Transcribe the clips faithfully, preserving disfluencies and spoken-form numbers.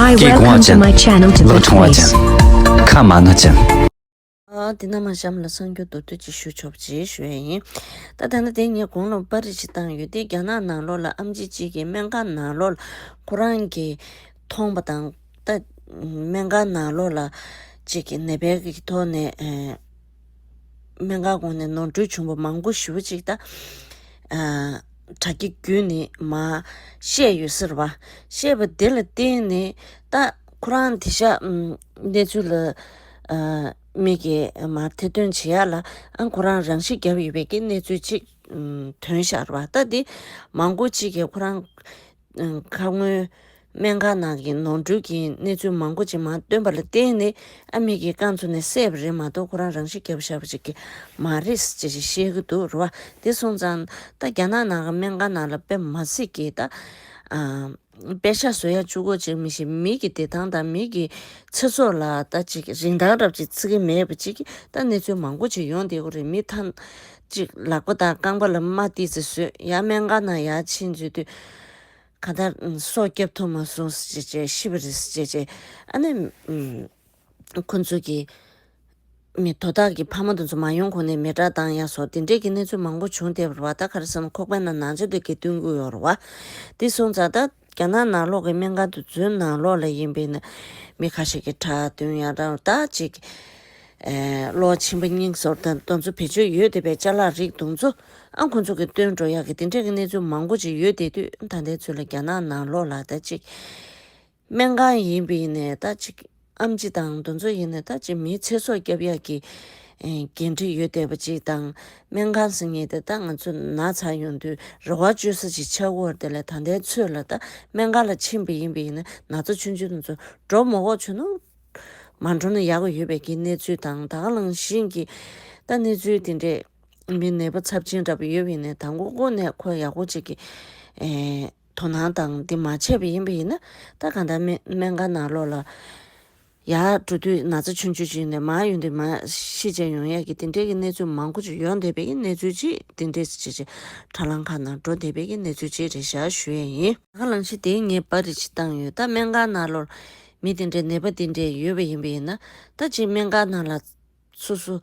I སྐྱིད་གོང་བ་welcome to ཅན། my channel to ལོ་ཆུང་བ་ཅན། ཁ་མ་ན་ཅན། ཨ། འདི་ན་མ་གཤམ་ལ་གསར་འགྱུར་མདོར་བསྡུས་ཅིག་ཞུ་ཆོག་པ་ཅིག་ཞུ་ཡ་ཡིན། ད་ད་ནི་དེ་ངས་གོང་ལ་པར་རིས་ཅིག་བཏང་ཡོད་དེ། རྒྱ་ནག་ནང་ལོགས་ལ་ཨེམ་ཆི་གཅིག་གིས་སྨན་ཁང་ནང་ལོགས་ལ་ཁོ་རང་གིས་མཐོང་པ་དང་། ད་སྨན་ཁང་ནང་ལོགས་ལ་གཅིག་གི་ནད་པའི་གི་ཐོག་ནས་ཨེ། སྨན་ཁང་གོང་ནས་ནོར་འཁྲུལ་བྱུང་བ་མང་པོ་ཞེ་པོ་ཅིག་ད། ཨ། དྲ་རྒྱ་བརྒྱུད་ནས་མར་བཤད་ཡོད་ས་རེད་བ། བཤད་པ་དེ་ལ་བརྟེན་ནས་ད་ཁོ་རང་དེ་ཤ་ཨམ། གནས་ཚུལ་ལ་ཨ། མི་གིས་མར་ཐེར་འདོན་བྱེད་ཡག་ལ། ཨ། ཁོ་རང་རང་ཤི་བརྒྱབ་ཡོད་པའི་གི་གནས་ཚུལ་ཅིག་ཨམ། ཐོན་ཤག་རེད་བ། ད་དེ་མང་པོ་ཅིག་གིས་ཁོ་རང་ཁ་སྔོན་སྨན་ཁང་ནང་གི་ནོར་འཁྲུལ་གྱི་གནས་ཚུལ་མང་པོ་ཅིག་མར་བཏོན་པ་ལ་བརྟེན་ནས། ཨ། མི་གིས་རྐང་བཙུགས་ནས་བསད་པ་རེད་མ་གཏོགས། ཁོ་རང་རང་ཤི་བརྒྱབ་བཞག་པ་ཅིག་གི་མ་རེད་ཅེས་བཤད་ཀྱི་འདུག་རེད་བ། དེ་སོང་ཙང་ད་རྒྱ་ནག་ནང་གི་སྨན་ཁང་ནང་ལ་དཔེ་མི་སྲིད་ཀྱི་ད། ཨ། པེ་ཤག་བཟོ་ཡ་གཅིག་པོ་ཅིག་མི་ཤེས། མི་གི་བདེ་ཐང་དང་མི་གི་ཚེ་སྲོག་ལ་ད་ཅིག་རིན་ཐང་རབ་ཅིག་བརྩི་གི་མེད་པ་ཅིག་གི་ད་གནས་ཚུལ་མང་པོ་ཅིག་ཡོང་བསྡད་ཀྱི་རེད། མི་ཐང་ཅིག་ལག་པ་དང་རྐང་པ་ལ་རྨ་ཏོག་ཙམ་བཟོས། ཡར་སྨན་ཁང་ནང་ཡར་ཕྱིན་བཟོས་དུས། གང་ལྟར་སྲོག་སྐྱོབ་ཐུབ་མ་སོང་ཟེར་བྱས་ཤི་བ་རེད་ཟེར་བྱས། ཨ་ནི་ཁོ་ཚོ་གི་མི་དོ་བདག་གི་ཕ་མ་དེ་ཚོ་མ་ཡོང་གོང་ནས་མེ་སྲེག་བཏང་ཡ་སོགས་དེ་འདྲས་ཀྱི་གནས་ཚུལ་མང་པོ་བྱུང་བསྡད་པ་རེད་བ། ད་ག་རེ་ཟེར་ན་ཁོག་པའི་ནང་ན་ཚ་དེ་གས་བཏོན་གྱི་ཡོད་རེད་བ། དེ་སོང་ཙང་ད་རྒྱ་ནག་ནང་ལོགས་ཀྱི་སྨན་ཁང་དེ་ཚོའི་ནང་ལོགས་ལ་ཡིན་པས་ན། མི་ཁ་ཤས་ཀྱིས་ཁྲག་བཏོན་ཡ་རང་ད་ཅིག་ཨེ། གློ་མཆིན་པ་རྙིང་སོགས་དང་དེ་ཚོ་བེད་སྤྱོད་ཡོད་བསྡད་པའི་ཅ་ལག་རིགས་དེ་ཚོ། ཨ། ཁོ་ཚོ་གིས་བཏོན་འགྲོ་ཡག་གི་དེ་འདྲས་ཀྱི་གནས་ཚུལ་མང་པོ་ཅིག་ཡོད་བསྡད་དུས། ད་ལྟའི་ཚུལ་ལ་རྒྱ་ནག་ནང་ལོགས་ལ་ད་ཅིག་སྨན་ཁང་ཡིན་པ་ཡིན་ནའི་ད་ཅིག་ཨེམ་ཆི་དང་དེ་ཚོ་ཡིན་ནའི་ད་ཅིག་མིའི་ཚེ་སྲོག་སྐྱོབ་ཡག་གི་ཨེ། འགན་འཁྲི་ཡོད་བསྡད་པ་ཅིག་དང་། སྨན་ཁང་ཟེར་མཁན་དེ་ད་ང་ཚོ་ན་ཚ་ཡོང་དུས་རེ་བ་བཅོལ་ས་ཅིག་ཆགས་ཀྱི་ཡོད་རེད། དེ་ལས་ད་ལྟའི་ཚུལ་ལ་ད་སྨན་ཁང་ལ་ཕྱིན་པ་ཡིན་པ་ཡིན་ན། ན་ཚ་ཆུང་ཆུང་དེ་ཚོ་འགྲོ་མ་དགོས་བྱུང་ན། མ་འགྲོ་ན་ཡག་གི་ཡོད་པའི་གི་གནས་ཚུལ་དང་། ད་ག་ནང་བཞིན་གྱི་ད་གནས་ཚུལ་དེ་འདྲས་མི་ནད་པ་ཚབས་ཆེན་འདྲ་པོ་ཡོད་པ་ཡིན་ནའི་དང་པོ་ཁོ་ནས་ཁོ་ཡག་པོ་ཅིག་གི་ཨེ། དོ་སྣང་དང་འདི་མ་བྱས་པ་ཡིན་པ་ཡིན་ན། ད་གང་ལྟར་སྨན་སྨན་ཁང་ནང་ལོགས་ལ་ཡར་འགྲོ་དུས་ན་ཚ་ཆུང་ཆུང་ཅིག་ནས་མར་ཡོང་དུས་མར་ཤི་བྱས་ཡོང་ཡག་གི་དེ་འདྲས་ཀྱི་གནས་ཚུལ་མང་པོ་ཅིག་ཡོང་བསྡད་པའི་གི་གནས་ཚུལ་ཅིག་དེ་འདྲས་ཅིག་ཅིག་དྲ་ལམ་ཁག་ནང་འགྲོ་བསྡད་པའི་གི་གནས་ཚུལ་ཅིག་རེད་ཤག་ཞུ་ཡས་ཡིན། ད་ག་ནང་བཞིན་དེ་ངས་པར་རིས་ཅིག་བཏང་ཡོད། ད་སྨན་ཁང་ནང་ལོགས་མི་དེ་འདྲས་ནད་པ་དེ་འདྲས་ཡོད་པ་ཡིན་པ་ཡིན་ན། ད་ཅིག་སྨན་ཁང་ནང་ལ་སོ་སོ་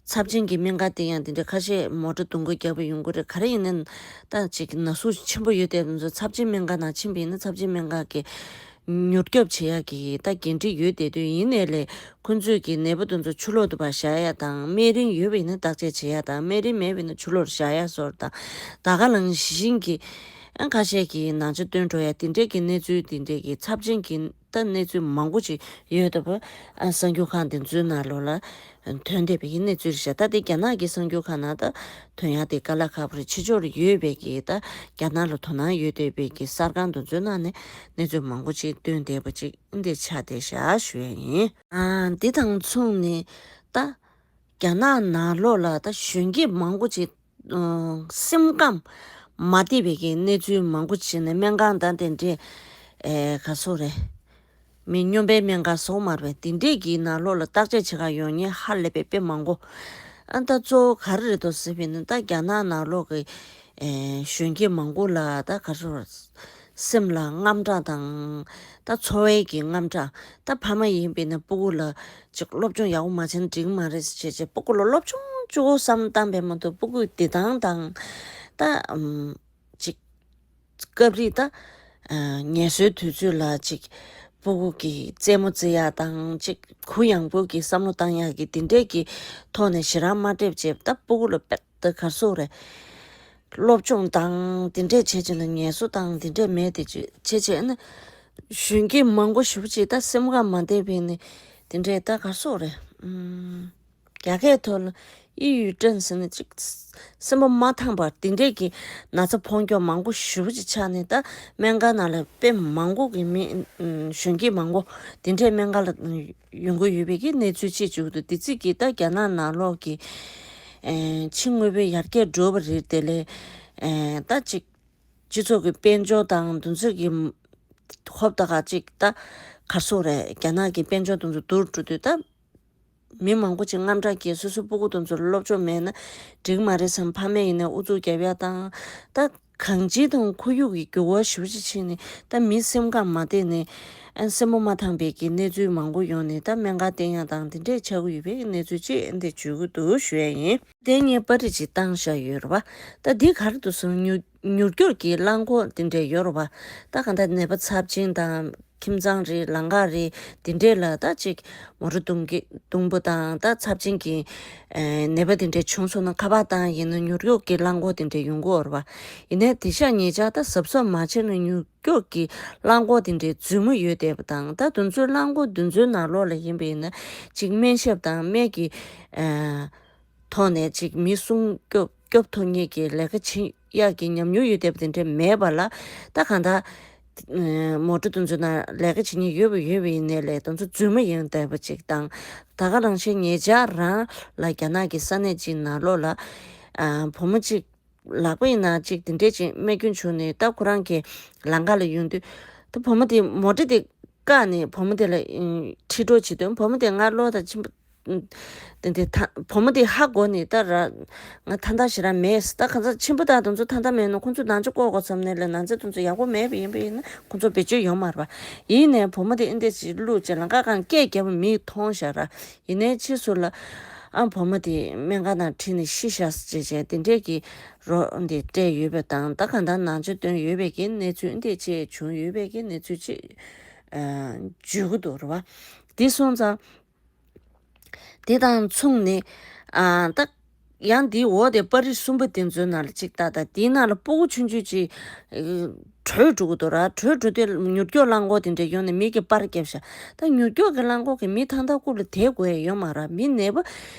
ཚབས་ཆེན་གྱི་སྨན་ཁང་དེ་ཡང་དེ་འདྲ་ཁ་ཤས་མོ་ཊ་རྡུང་གི་རྒྱག་པ་ཡོང་གི་རེད། ག་རེ་ཡིན་ནའི་ད་ཅིག་ན་ཟུག་ཆེན་པོ་ཡོད་དེ་ཚོ་ཚབས་ཆེན་སྨན་ཁང་ནང་ཕྱིན་པ་ཡིན་ན། ཚབས་ཆེན་སྨན་ཁང་གིས་མྱུར་སྐྱོབ་བྱེད་ཡག་གི་ད་འགན་འཁྲི་ཡོད་བསྡད་དུས། ཡིན་ནའི་ལས་ཁོ་ཚོས་ཀྱི་ནད་པ་དེ་ཚོ་ཕྱི་ལོགས་དུ་ཕར་བཞག་ཡ་དང་། སྨན་རིན་ཡོད་པ་ཡིན་ན་བརྟག་དཔྱད་བྱེད་ཡ་དང་། སྨན་རིན་མེད་པ་ཡིན་ན་ཕྱི་ལོགས་བཞག་ཡ་སོགས་དང་། ད་ག་ནང་བཞིན་གྱི་ཨ། ཁ་ཤས་ཀྱིས་ནང་ཆ་བཏོན་འགྲོ་ཡ་དེ་འདྲས་ཀྱི་གནས་ཚུལ། དེ་འདྲས་ཀྱི་ཚབས་ཆེན་གྱི་ད་གནས་ཚུལ་མང་པོ་ཅིག་ཡོད་བསྡད་པ། ཨ། གསར་འགྱུར་ཁང་དེ་ཚོའི་ནང་ལོགས་ལ་ཐོན་བསྡད་པའི་གནས་ཚུལ་རེད་ཤག་ད་དེ་རྒྱ་ནག་གི་གསར་འགྱུར་ཁང་ནང་ད་ཐོན་ཡག་དེ་དཀའ་ལས་ཁག་པོ་རེད། ཕྱི་ཕྱོགས་ལ་ཡོད་པའི་གི་ད་རྒྱ་ནག་ལ་དོ་སྣང་ཡོད་བསྡད་པའི་གི་གསར་ཁང་དེ་ཚོའི་ནང་ནས་གནས་ཚུལ་མང་པོ་ཅིག་བཏོན་བསྡད་པ་ཅིག་འདི་ཆགས་བསྡད་ཤག་ཞུ་ཡ་ཡིན། ཨ། འདི་དང་མཚུངས་ནས་ད་རྒྱ་ནག་ནང་ལོགས་ལ་ད་གཞོན་སྐྱེས་མང་པོ་ཅིག་ཨ། སེམས་ཁམས་མ་བདེ་བའི་གི་གནས་ཚུལ་མང་པོ་བྱས་ནས་སྨན་ཁང་དང་དེ་འདྲས། ཨེ། ག་སོགས་རེད། མི་སྨྱོན་པའི་སྨན་ཁང་སོགས་མ་རེད་པས། དེ་འདྲས་ཀྱི་ནང་ལོགས་ལ་བརྟག་དཔྱད་བྱེད་ག་ཡོང་མཁན་ཧ་ལས་པའི་དཔེ་མང་པོ། ཨ། ད་གཙོ་བོ་ག་རེ་རེད་འདུག་ཟེར་བས་ན། ད་རྒྱ་ནག་ནང་ལོགས་ཀྱི་ཨེ། གཞོན་སྐྱེས་མང་པོ་ལ་ད་ག་སོགས་སེམས་ལ་དངངས་སྐྲག་དང་། ད་འཚོ་བའི་གི་དངངས་སྐྲག་ད་ཕ་མ་ཡིན་པས་ན་སྤུ་གུ་ལ་ཅིག་སློབ་སྦྱོང་ཡག་པོ་མ་བྱས་ན་འགྲིག་གི་མ་རེད་ཟེར་བྱས་བྱས་སྤུ་གུ་ལ་སློབ་སྦྱོང་གཅིག་པོ་བསམ་བཏང་བས་མ་གཏོགས། སྤུ་གུའི་བདེ་ཐང་དང་། ད་ཨམ། ཅིག་སྐབས་རེ་ད་ཨ། ངལ་གསོའི་དུས་ཚོད་ལ་ཅིག་སྤུ་གུ་གི་རྩེད་མོ་རྩེ་ཡག་དང་། ཅིག་གུ་ཡངས་པོ་གི་བསམ་བློ་བཏང་ཡག་གི་དེ་འདྲས་ཀྱི་ཐོག་ནས་ཞེ་དྲག་མ་སྤྲད་བྱས། ད་སྤུ་གུ་ལ་དཔེ་ད་ག་སོགས་རེད། སློབ་སྦྱོང་དང་དེ་འདྲས་བྱེད་ཀྱི་ན་ངལ་གསོ་དང་དེ་འདྲས་མེད་དེ་བྱེད་བྱེད་བྱས་ན། གཞོན་སྐྱེས་མང་པོ་ཞེ་པོ་ཅིག་ད་སེམས་ཁམས་མ་བདེ་བས་ནས་དེ་འདྲས་ད་ག་སོགས་རེད། ཨུམ། རྒྱ་སྐད་ཐོག་ལ་抑郁症ཟེར་ནས་ཅིག་སེམས་པ་མ་ཐང་པ་དེ་འདྲས་ཀྱི་ན་ཚ་ཕོག་མཁན་མང་པོ་ཞེ་པོ་ཅིག་ཆགས་ནས། ད་སྨན་ཁང་ནང་ལ་དཔེ་མང་པོ་གི་མི་ཨུམ། གཞོན་སྐྱེས་མང་པོ་དེ་འདྲས་སྨན་ཁང་ལ་ཡོང་གི་ཡོད་པའི་གི་གནས་ཚུལ་ཅིག་བྱུང་འདུག་དེ་ཚིག་གིས་ད་རྒྱ་ནག་ནང་ལོགས་ཀྱི་ཨེ། ཕྱི་དངོས་པོའི་ཡར་རྒྱས་འགྲོ་བ་རེད། དེ་ལས་ཨེ། ད་ཅིག་སྤྱི་ཚོགས་ཀྱི་དཔལ་འབྱོར་དང་དེ་ཚོ་གི་ཧོབ་ཏེ་ག་ཅིག་ད་ག་སོགས་རེད། རྒྱ་ནག་གི་དཔལ་འབྱོར་དེ་ཚོ་སྡུག་རུ་འགྲོ་དུས། ད་མི་མང་པོ་ཅིག་དངངས་སྐྲག་སྐྱེས། སོ་སོའི་སྤུ་གུ་དེ་ཚོར་སློབ་སྦྱོང་མེད་ན་འགྲིག་མ་རེད་བསམ། ཕ་མས་ཡིན་ན་ཨུ་ཚུགས་རྒྱབ་ཡག་དང་། ད་ གངས་ཅན་དང་ཁོར་ཡུག་གི་འགྱུར་བ་ཞེ་པོ་ཅིག་ཕྱིན་ནས་ད་མི་སེམས་ཁམས་མ་བདེ་ནས་ཨ་སེམས་པ་མ་ཐང་པའི་གི་གནས་ཚུལ་མང་པོ་ཡོང་ནས་ད་སྨན་ཁང་བསྟེན་ཡག་དང་དེ་འདྲས་ཆགས་ཀྱི་ཡོད་པའི་གནས་ཚུལ་ཅིག་འདི་བརྗོད་ཀྱི་འདུག་ཞུ་ཡ་ཡིན། དེ་ངས་པར་རིས་ཅིག་བཏང་བཞག་ཡོད་རེད་པ། ད་འདི་ག་རེ་འདུག་ཟེར་ན་མྱུར་མྱུར་སྐྱོབ་ཀྱི་རླངས་འཁོར་དེ་འདྲས་ཡོད་རེད་པ། ད་གང་ལྟར་ནད་པ་ཚབས་ཆེན་དང་ཁྱིམ་ཚང་རེད་ལམ་ཁ་རེད་དེ་འདྲས་ལ་ད་ཅིག་མོ་ཊ་རྡུང་གི་རྡུང་པོ་དང་ད་ཚབས་ཆེན་གྱི་ཨེ་ནད་པ་དེ་འདྲས་བྱུང་སོང་ན་ཁ་པར་བཏང་ཡིན་ན་མྱུར་སྐྱོབ་ཀྱི་རླངས་འཁོར་དེ་འདྲས་ཡོང་གི་ཡོད་རེད་པ། ཡིན་ནའི་དེང་སང་ཉེ་ཆར་ད་གཟབ་གཟབ་མ་བྱས་ན་མྱུར་སྐྱོབ་ཀྱི་རླངས་འཁོར་དེ་འདྲའི་རྫུན་མ་ཡོད་བསྡད་པ་དང་ད་དེ་ཚོའི་རླངས་འཁོར་དེ་ཚོའི་ནང་ལོགས་ལ་ཡིན་པ་ཡིན་ན་ཅིག་སྨན་ཞབས་དང་སྨན་གྱི་ཨ་ཐོག་ནས་ཅིག་མི་སྲུང་སྐྱོབ་སྐྱོབ་ཐུབ་མཁན་གྱི་ལས་ཀ་བྱེད་ཡག་གི་ཉམས་མྱོང་ཡོད་བསྡད་པ་དེ་འདྲ་མེད་པ་ལ་ད་གང་ལྟར་ཨ་མོ་ཊ་དེ་ཚོའི་ནང་ལས་ཀ་བྱེད་མཁན་ཡོད་པ་ཡོད་པ་ཡིན་ནའི་ལས་དེ་ཚོ་རྫུན་མ་ཡིན་བསྡད་པ་ཅིག་དང་ད་ག་རང་བཞིན་ཉེ་ཆར་རང་ལ་རྒྱ་ནག་གི་ས་གནས་ཅིག་ནང་ལོགས་ལ་ཨ་བུ་མོ་ཅིག་ལག་པ་ཡིན་ན་ཅིག་དེ་འདྲས་ཅིག་རྨས་སྐྱོན་བྱུང་ནས་ད་ཁོ་རང་གི་ལམ་ཁ་ལ་ཡོང་དུས་ད་བུ་མོ་དེ་མོ་ཊ་དེ་བཀག་ནས་བུ་མོ་དེ་ལ་ཨིན་ཁྲིད་རོགས་བྱེད་དུས་བུ་མོ་དེ་ང་བློ་དང་ཆེན་པོ་ཨིན་དེ་དེ་ད་བུ་མོ་དེ་ཧ་གོ་ནས་ད་ར་ང་ཐ་མདའ་ཞེ་དྲག་མེད་ད་གང་ཟག་ཆེན་པོ་དག་དེ་ཚོ་ཐ་མདའ་མེད་ན་ཁོང་ཚོ་ནང་ཆ་བསྐོར་དགོས་བསམ་ནས་ལས་ནང་ཚན་དེ་ཚོ་ཡག་པོ་མེད་པ་ཡིན་པ་ཡིན་ན་ཁོང་ཚོ་བེད་སྤྱོད་ཡོང་མ་རེད་པ། ཡིན་ནའི་བུ་མོ་དེ་ཨིན་དེ་ཅིག་བླུགས་བྱས་ལམ་ཁ་སྒང་སྐད་རྒྱབ་པ་མིས་མཐོང་ཤག་ར། ཡིན་ནའི་ཕྱིས་སུ་ལ་ཨ་བུ་མོ་དེ་སྨན་ཁང་ནང་ཁྲིད་ནས་ཤི་ཤག་ཟེར་བྱས་དེ་འདྲས་ཀྱི་རོ་འདི་སྤྲད་ཡོད་པ་དང་ད་གང་ལྟར་ནང་ཆ་བཏོན་ཡོད་པའི་གི་གནས་ཚུལ་འདི་བཅས་བྱུང་ཡོད་པའི་གི་གནས་ཚུལ་ཅིག་ཨ་བརྗོད་ཀྱི་འདུག་རེད་བ། དེ་སོང་ཙང་དེ་དང་མཚུངས་ནས་ཨ་ད་ཡང་འདིའི་འོག་དེ་པར་རིས་གསུམ་པ་དེ་ཚོའི་ནང་ལ་ཅིག་ལྟ་ད་དེའི་ནང་ལ་སྤུ་གུ་ཆུང་ཆུང་ཅིག་བྲོས་འགྲོ་གི་འདུག་ར། བྲོས་འགྲོ་དུས་མྱུར་སྐྱོབ་རླངས་འཁོར་དེ་འདྲ་ཡོང་ནས་མི་གིས་པར་བརྒྱབ་ཤག་ད་མྱུར་སྐྱོབ་ཀྱི་རླངས་འཁོར་གྱིས་མི་ཐང་ཐང་རྐུབ་ལ་དེད་དགོས་ཡ་ཡོད་མ་རེད། མི་ནད་པ་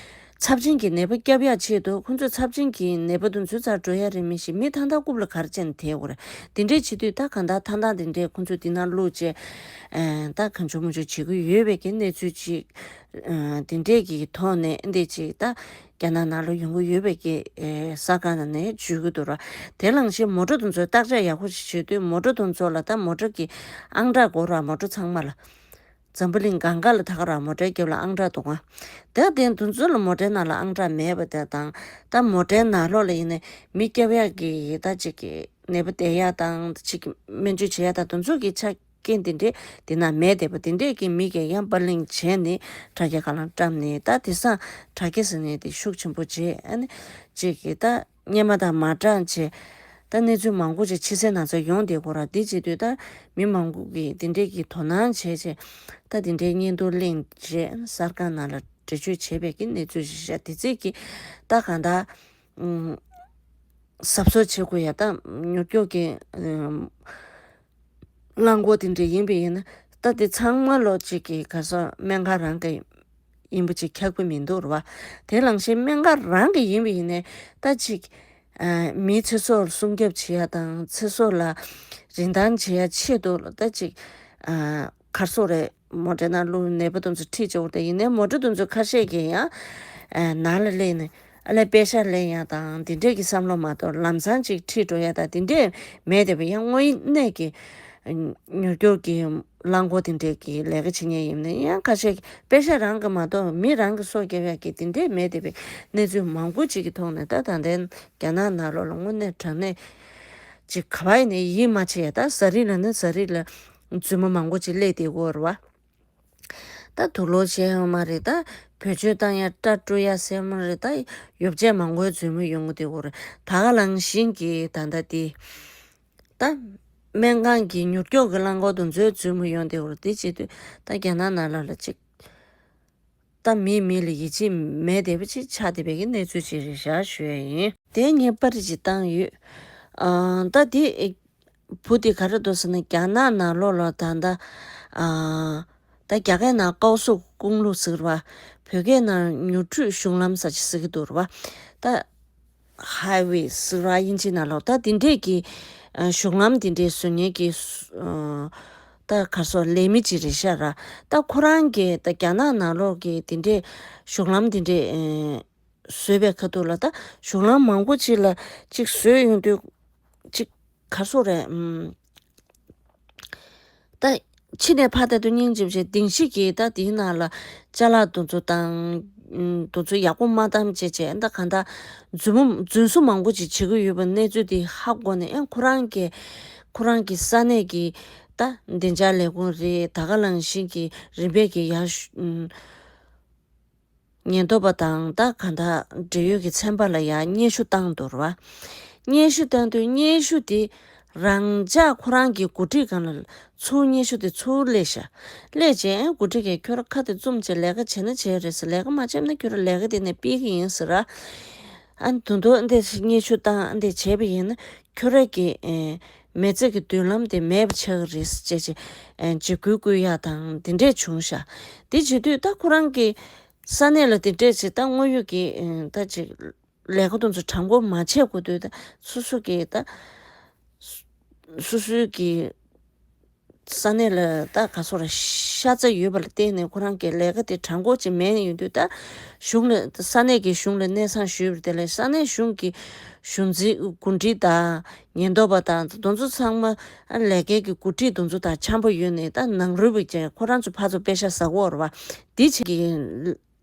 ཚབས་ཆེན་གྱི་ནད་པ་སྐྱོབ་ཡག་ཆེད་དུ་ཁོང་ཚོས་ཚབས་ཆེན་གྱི་ནད་པ་དེ་ཚོའི་རྩར་འགྲོ་ཡ་རེད་མི་ཤེས། མི་ཐང་ཐང་རྐུབ་ལ་ག་རེ་བྱས་ནས་དེད་དགོས་རེད། དེ་འདྲས་བྱེད་དུས་ད་གང་ལྟར་ཐང་ཐང་དེ་འདྲས་ཁོང་ཚོས་དེ་ནང་བླུགས་བྱས་ཨ་ད་གང་བྱུང་མང་བྱུང་བྱེད་ཀྱི་ཡོད་པའི་གི་གནས་ཚུལ་ཅིག་ཨ་དེ་འདྲས་ཀྱི་ཐོག་ནས་འདི་ཅིག་ད་རྒྱ་ནག་ནང་ལ་ཡོང་གི་ཡོད་པའི་གི་ཨེ་གསར་ཁང་ནང་ནས་བརྗོད་ཀྱི་འདུག་ར། དེ་ནང་བཞིན་མོ་ཊ་དེ་ཚོའི་བརྟག་དཔྱད་ཡག་པོ་ཞིག་བྱེད་དུས་མོ་ཊ་དེ་ཚོ་ལ་ད་མོ་ཊ་གི་ཨང་གྲངས་དགོས་ར། མོ་ཊ་ཚང་མ་ལ་འཛམ་བུ་གླིང་སྒང་ག་ལ་ད་ག་ར་མོ་ཊའི་རྒྱབ་ལ་ཨང་གྲངས་འདུག་ག་ད་དེ་དེ་ཚོ་ལ་མོ་ཊའི་ནང་ལ་ཨང་གྲངས་མེད་པ་དེ་དང་ད་མོ་ཊའི་ནང་ལོགས་ལ་ཡིན་ནའི་མི་སྐྱོབ་ཡག་གི་ད་ཅིག་གི་ནད་པ་བསྡད་ཡག་དང་ཅིག་སྨན་བཅོས་བྱེད་ཡག་དང་དེ་ཚོ་གི་ཆ་རྐྱེན་དེ་འདྲས་དེ་ན་མེད་བསྡད་པ་དེ་འདྲས་ཀྱི་མི་གིས་ཡང་པར་ལེན་བྱས་ནས་དྲ་རྒྱ་ཁ་ལ་བཀྲམ་ནས་ད་དེང་སང་དྲ་རྒྱ་ཟེར་ནས་དེ་ཤུགས་ཆེན་པོ་བྱས་ཨ་ནི་ཅིག་གི་ད་སྔོན་མ་དང་མ་འདྲ་བྱས་ད་གནས་ཚུལ་མང་པོ་ཅིག་ཕྱི་གསལ་ནང་གསལ་ཡོང་བསྡད་ཀྱི་ཡོད་ར། དེ་བྱེད་དུས་ད་མི་མང་པོ་གིས་དེ་འདྲས་ཀྱི་དོ་སྣང་བྱས་བྱས་ད་དེ་འདྲའི་བརྙན་ཐུང་ལེན་བྱས་གསར་ཁང་ནང་ལ་འགྲེལ་བརྗོད་བྱས་པའི་གི་གནས་ཚུལ་ཞིག་བཤད། དེ་ཚིག་གི་ད་གང་ལྟར་ཨུམ། གཟབ་གཟབ་བྱེད་དགོས་ཡ་ད་མྱུར་སྐྱོབ་ཀྱི་ཨུམ། རླངས་འཁོར་དེ་འདྲ་ཡིན་པ་ཡིན་ན་ད་དེ་ཚང་མ་ལོ་གཅིག་གི་ག་ས་སྨན་ཁང་རང་གི་ཡིན་པ་ཅིག་ཁྱབ་ཀྱི་མི་འདུག་རེད་བ། དེ་ནང་བཞིན་སྨན་ཁང་རང་གི་ཡིན་པ་ཡིན་ནའི་ད་ཅིག་ཨ་མིའི་ཚེ་སྲོག་སྲུང་སྐྱོབ་བྱེད་ཡ་དང་ཚེ་སྲོག་ལ་རིན་ཐང་བྱེད་ཡ་ཆེད་དུ་ད་ཅིག་ཨ་ག་རེ་ཟེར་དགོས་རེད། མོ་ཊའི་ནང་བླུགས་ནད་པ་དེ་ཚོ་ཁྲིད་བྱས་འོ་དེ་ཡིན་ནའི་མོ་ཊ་དེ་ཚོ་ཁ་ཤས་ཀྱིས་ཡང་ཨ་ནང་ལ་སླེབས་ནས་ཨ་ལས་པེ་ཤག་ལེན་ཡ་དང་དེ་འདྲས་ཀྱི་བསམ་བློ་མ་གཏོགས་ལམ་སང་ཅིག་ཁྲིད་འགྲོ་ཡ་དང་དེ་འདྲས་མེད་བསྡད་པ། ཡང་དངོས་གནས་ཀྱི་མྱུར་སྐྱོབ་ཀྱི་རླངས་འཁོར་དེ་འདྲས་ཀྱི་ལས་ཀ་བྱེད་མཁན་ཡིན་ནའི་ཡང་ཁ་ཤས་ཀྱིས་པེ་ཤག་རང་གི་མ་གཏོགས་མི་རང་གི་སྲོག་སྐྱོབ་ཡ་གི་དེ་འདྲས་མེད་བསྡད་པའི་གནས་ཚུལ་མང་པོ་ཅིག་གི་ཐོག་ནས་ད་ད་ལྟའི་རྒྱ་ནག་ནང་ལོགས་ལ་དངོས་གནས་དྲང་གནས་ཅིག་ག་པར་ཡིན་ནའི་ཡིད་མ་ཆེས་ཡ། ད་ཟ་རིགས་ལ་ནི་ཟ་རིགས་ལ་རྫུན་མ་མང་པོ་ཅིག་སླེབས་བསྡད་ཀྱི་ཡོད་རེད་བ། ད་དུག་སློག་བྱས་ཡོད་མ་རེད། ད་བེད་སྤྱོད་བཏང་ཡ་སྐྲ་བཀྲུ་ཡ་ཟེར་མ་རེད། ད་ཡོ་བྱད་མང་པོའི་རྫུན་མ་ཡོང་གི་འདུག་གོ་རེད། ད་ག་ནང་བཞིན་གྱི་ད་ལྟ་དེ་ད་སྨན་ཁང་གི་མྱུར་སྐྱོབ་ཀྱི་རླངས་འཁོར་དེ་ཚོའི་རྫུན་མ་ཡོང་བསྡད་གོ་རེད། དེ་བྱེད་དུས་ད་རྒྱ་ནག་ནང་ལ་ལ་ཅིག་ད་མིས་མི་ལ་ཡིད་ཆེས་མེད་བསྡད་པ་ཅིག་ཆགས་བསྡད་པའི་གི་གནས་ཚུལ་ཅིག་རེད་ཤག་ཞུ་ཡ་ཡིན། དེ་ངས་པར་རིས་ཅིག་བཏང་ཡོད། ཨ་ད་དེ་བུ་དེ་ག་རེ་འདུག་ཟེར་ན་རྒྱ་ནག་ནང་ལོགས་ལ་ད་ལྟ་ཨ་ད་རྒྱ་སྐད་ནང་ཀའོ་སུ་ཀུང་ལུ་ཟེར་བ། བོད་སྐད་ནང་མྱུར་བགྲོད་གཞུང་ལམ་ཟེར་ཅིག་ཟེར་གྱི་འདུག་རེད་བ། ད་ཧའི་ཝེ་ཟེར་བ་དབྱིན་ཇི་ནང་ལོགས་ད་དེ་འདྲས་ཀྱི་ཨ་གཞུང་ལམ་དེ་འདྲས་བཟོ་མཁན་གྱི་ཨ་ད་ག་རེ་ཟེར་ལས་མི་ཅིག་རེད་ཤག་ར། ད་ཁོ་རང་གིས་ད་རྒྱ་ནག་ནང་ལོགས་ཀྱི་དེ་འདྲས་གཞུང་ལམ་དེ་འདྲས་ཨ་བཟོས་པའི་ཁ་ཐུག་ལ་ད་གཞུང་ལམ་མང་པོ་ཅིག་ལ་ཅིག་བཟོས་ཡོང་དུས་ཅིག་ག་རེ་ཟེར་དགོས་རེད། ཨམ། ད་ཕྱི་ནས་ཕར་ལྟ་དུས་སྙིང་རྗེ་པོ་བྱས། གདིང་ཤིག་གིས་ད་དེའི་ནང་ལ་ཅ་ལག་དེ་ཚོ་དང་ ཨུམ། དེ་ཚོ་ཡག་པོ་མ་བཏང་བྱས་བྱས་ད་གང་ལྟར་རྫུན་མ་རྫུན་བཟོ་མང་པོ་ཅིག་བྱེད་ཀྱི་ཡོད་པ་གནས་ཚུལ་དེ་ཧ་གོ་ནས། ཨེ་ཁོ་རང་གི་ཁོ་རང་གི་ས་གནས་ཀྱི་ད་བདེ་འཇགས་ལས་ཁུངས་རེད། ད་ག་ནང་བཞིན་གྱི་རིམ་པས་ཀྱི་ཡར་ཞུ་ཨུམ། ཉེན་རྟོག་པ་དང་ད་གང་ལྟར་འབྲེལ་ཡོད་ཀྱི་ཚན་པ་ལ་ཡང་སྙན་ཞུ་བཏང་འདུག་ར་བ། སྙན་ཞུ་བཏང་དུས་སྙན་ཞུ་དེ་རང་འཇགས་ཁོ་རང་གི་འགོ་ཁྲིད་སྒང་ལ་ཚུར་སྙན་ཞུ་དེ་ཚུར་སླེབས་ཤག་སླེབས་རྗེས་འགོ་ཁྲིད་ཀྱིས་ཁྱོད་རང་ཁ་དེ་བཙུམས་བྱས་ལས་ཀ་བྱས་ན་བྱས་རེད་ཟེར། ལས་ཀ་མ་བྱས་ན་ཁྱོད་རང་ལས་ཀ་དེ་ནས་ཕུད་ཀྱི་ཡིན་ཟེར་ར། ཨ་ནི་དུ་དུ་འདི་སྙན་ཞུ་བཏང་འདི་བྱས་པ་ཡིན་ན་ཁྱོད་རང་གི་ཨེ་མི་ཚེ་གི་མདུན་ལམ་དེ་མེད་པ་ཆགས་ཀྱི་རེད་ཟེར་བྱས་ཨེ་འཇིགས་སྐུལ་སྐུལ་ཡག་དང་འདི་འདྲས་བྱུང་ཤག་དེ་བྱེད་དུས་ད་ཁོ་རང་གི་ས་གནས་ལ་དེ་འདྲས་བྱས་ད་དངོས་ཡོད་ཀྱི་ཨེ་ད་ཅིག་ལས་ཀ་དེ་ཚོ་དྲང་པོ་མ་བྱས་གོ་དུས་ད་སོ་སོ་གི་ད་སོ་སོའི་གི་ས་གནས་ལ་ད་ག་སོ་ར་ཤ་ཚ་ཡོད་པ་ལ་བརྟེན་ནས་ཁོ་རང་གི་ལས་ཀ་དེ་དྲང་པོ་ཅིག་མེད་ཡོང་དུས་ད་གཞུང་ལ་ས་གནས་ཀྱི་གཞུང་ལ་གནས་ཚང་ཞུས་པ་དེ་ལས་ས་གནས་གཞུང་གི་གཞུང་འཛིན་འགོ་ཁྲིད་དང་ཉེན་རྟོག་པ་དང་དེ་ཚོ་ཚང་མ་ལས་ཀའི་གི་འགོ་ཁྲིད་དེ་ཚོ་དང་འཆམ་པོ་ཡོད་ནས་ད་ནང་རུལ་བ་ཅན་ཁོ་རང་ཚོ་ཕར་ཚུར་པེ་ཤག་ཟ་གི་ཡོད་རེད་བ། དེ་བྱེད་ཀྱི་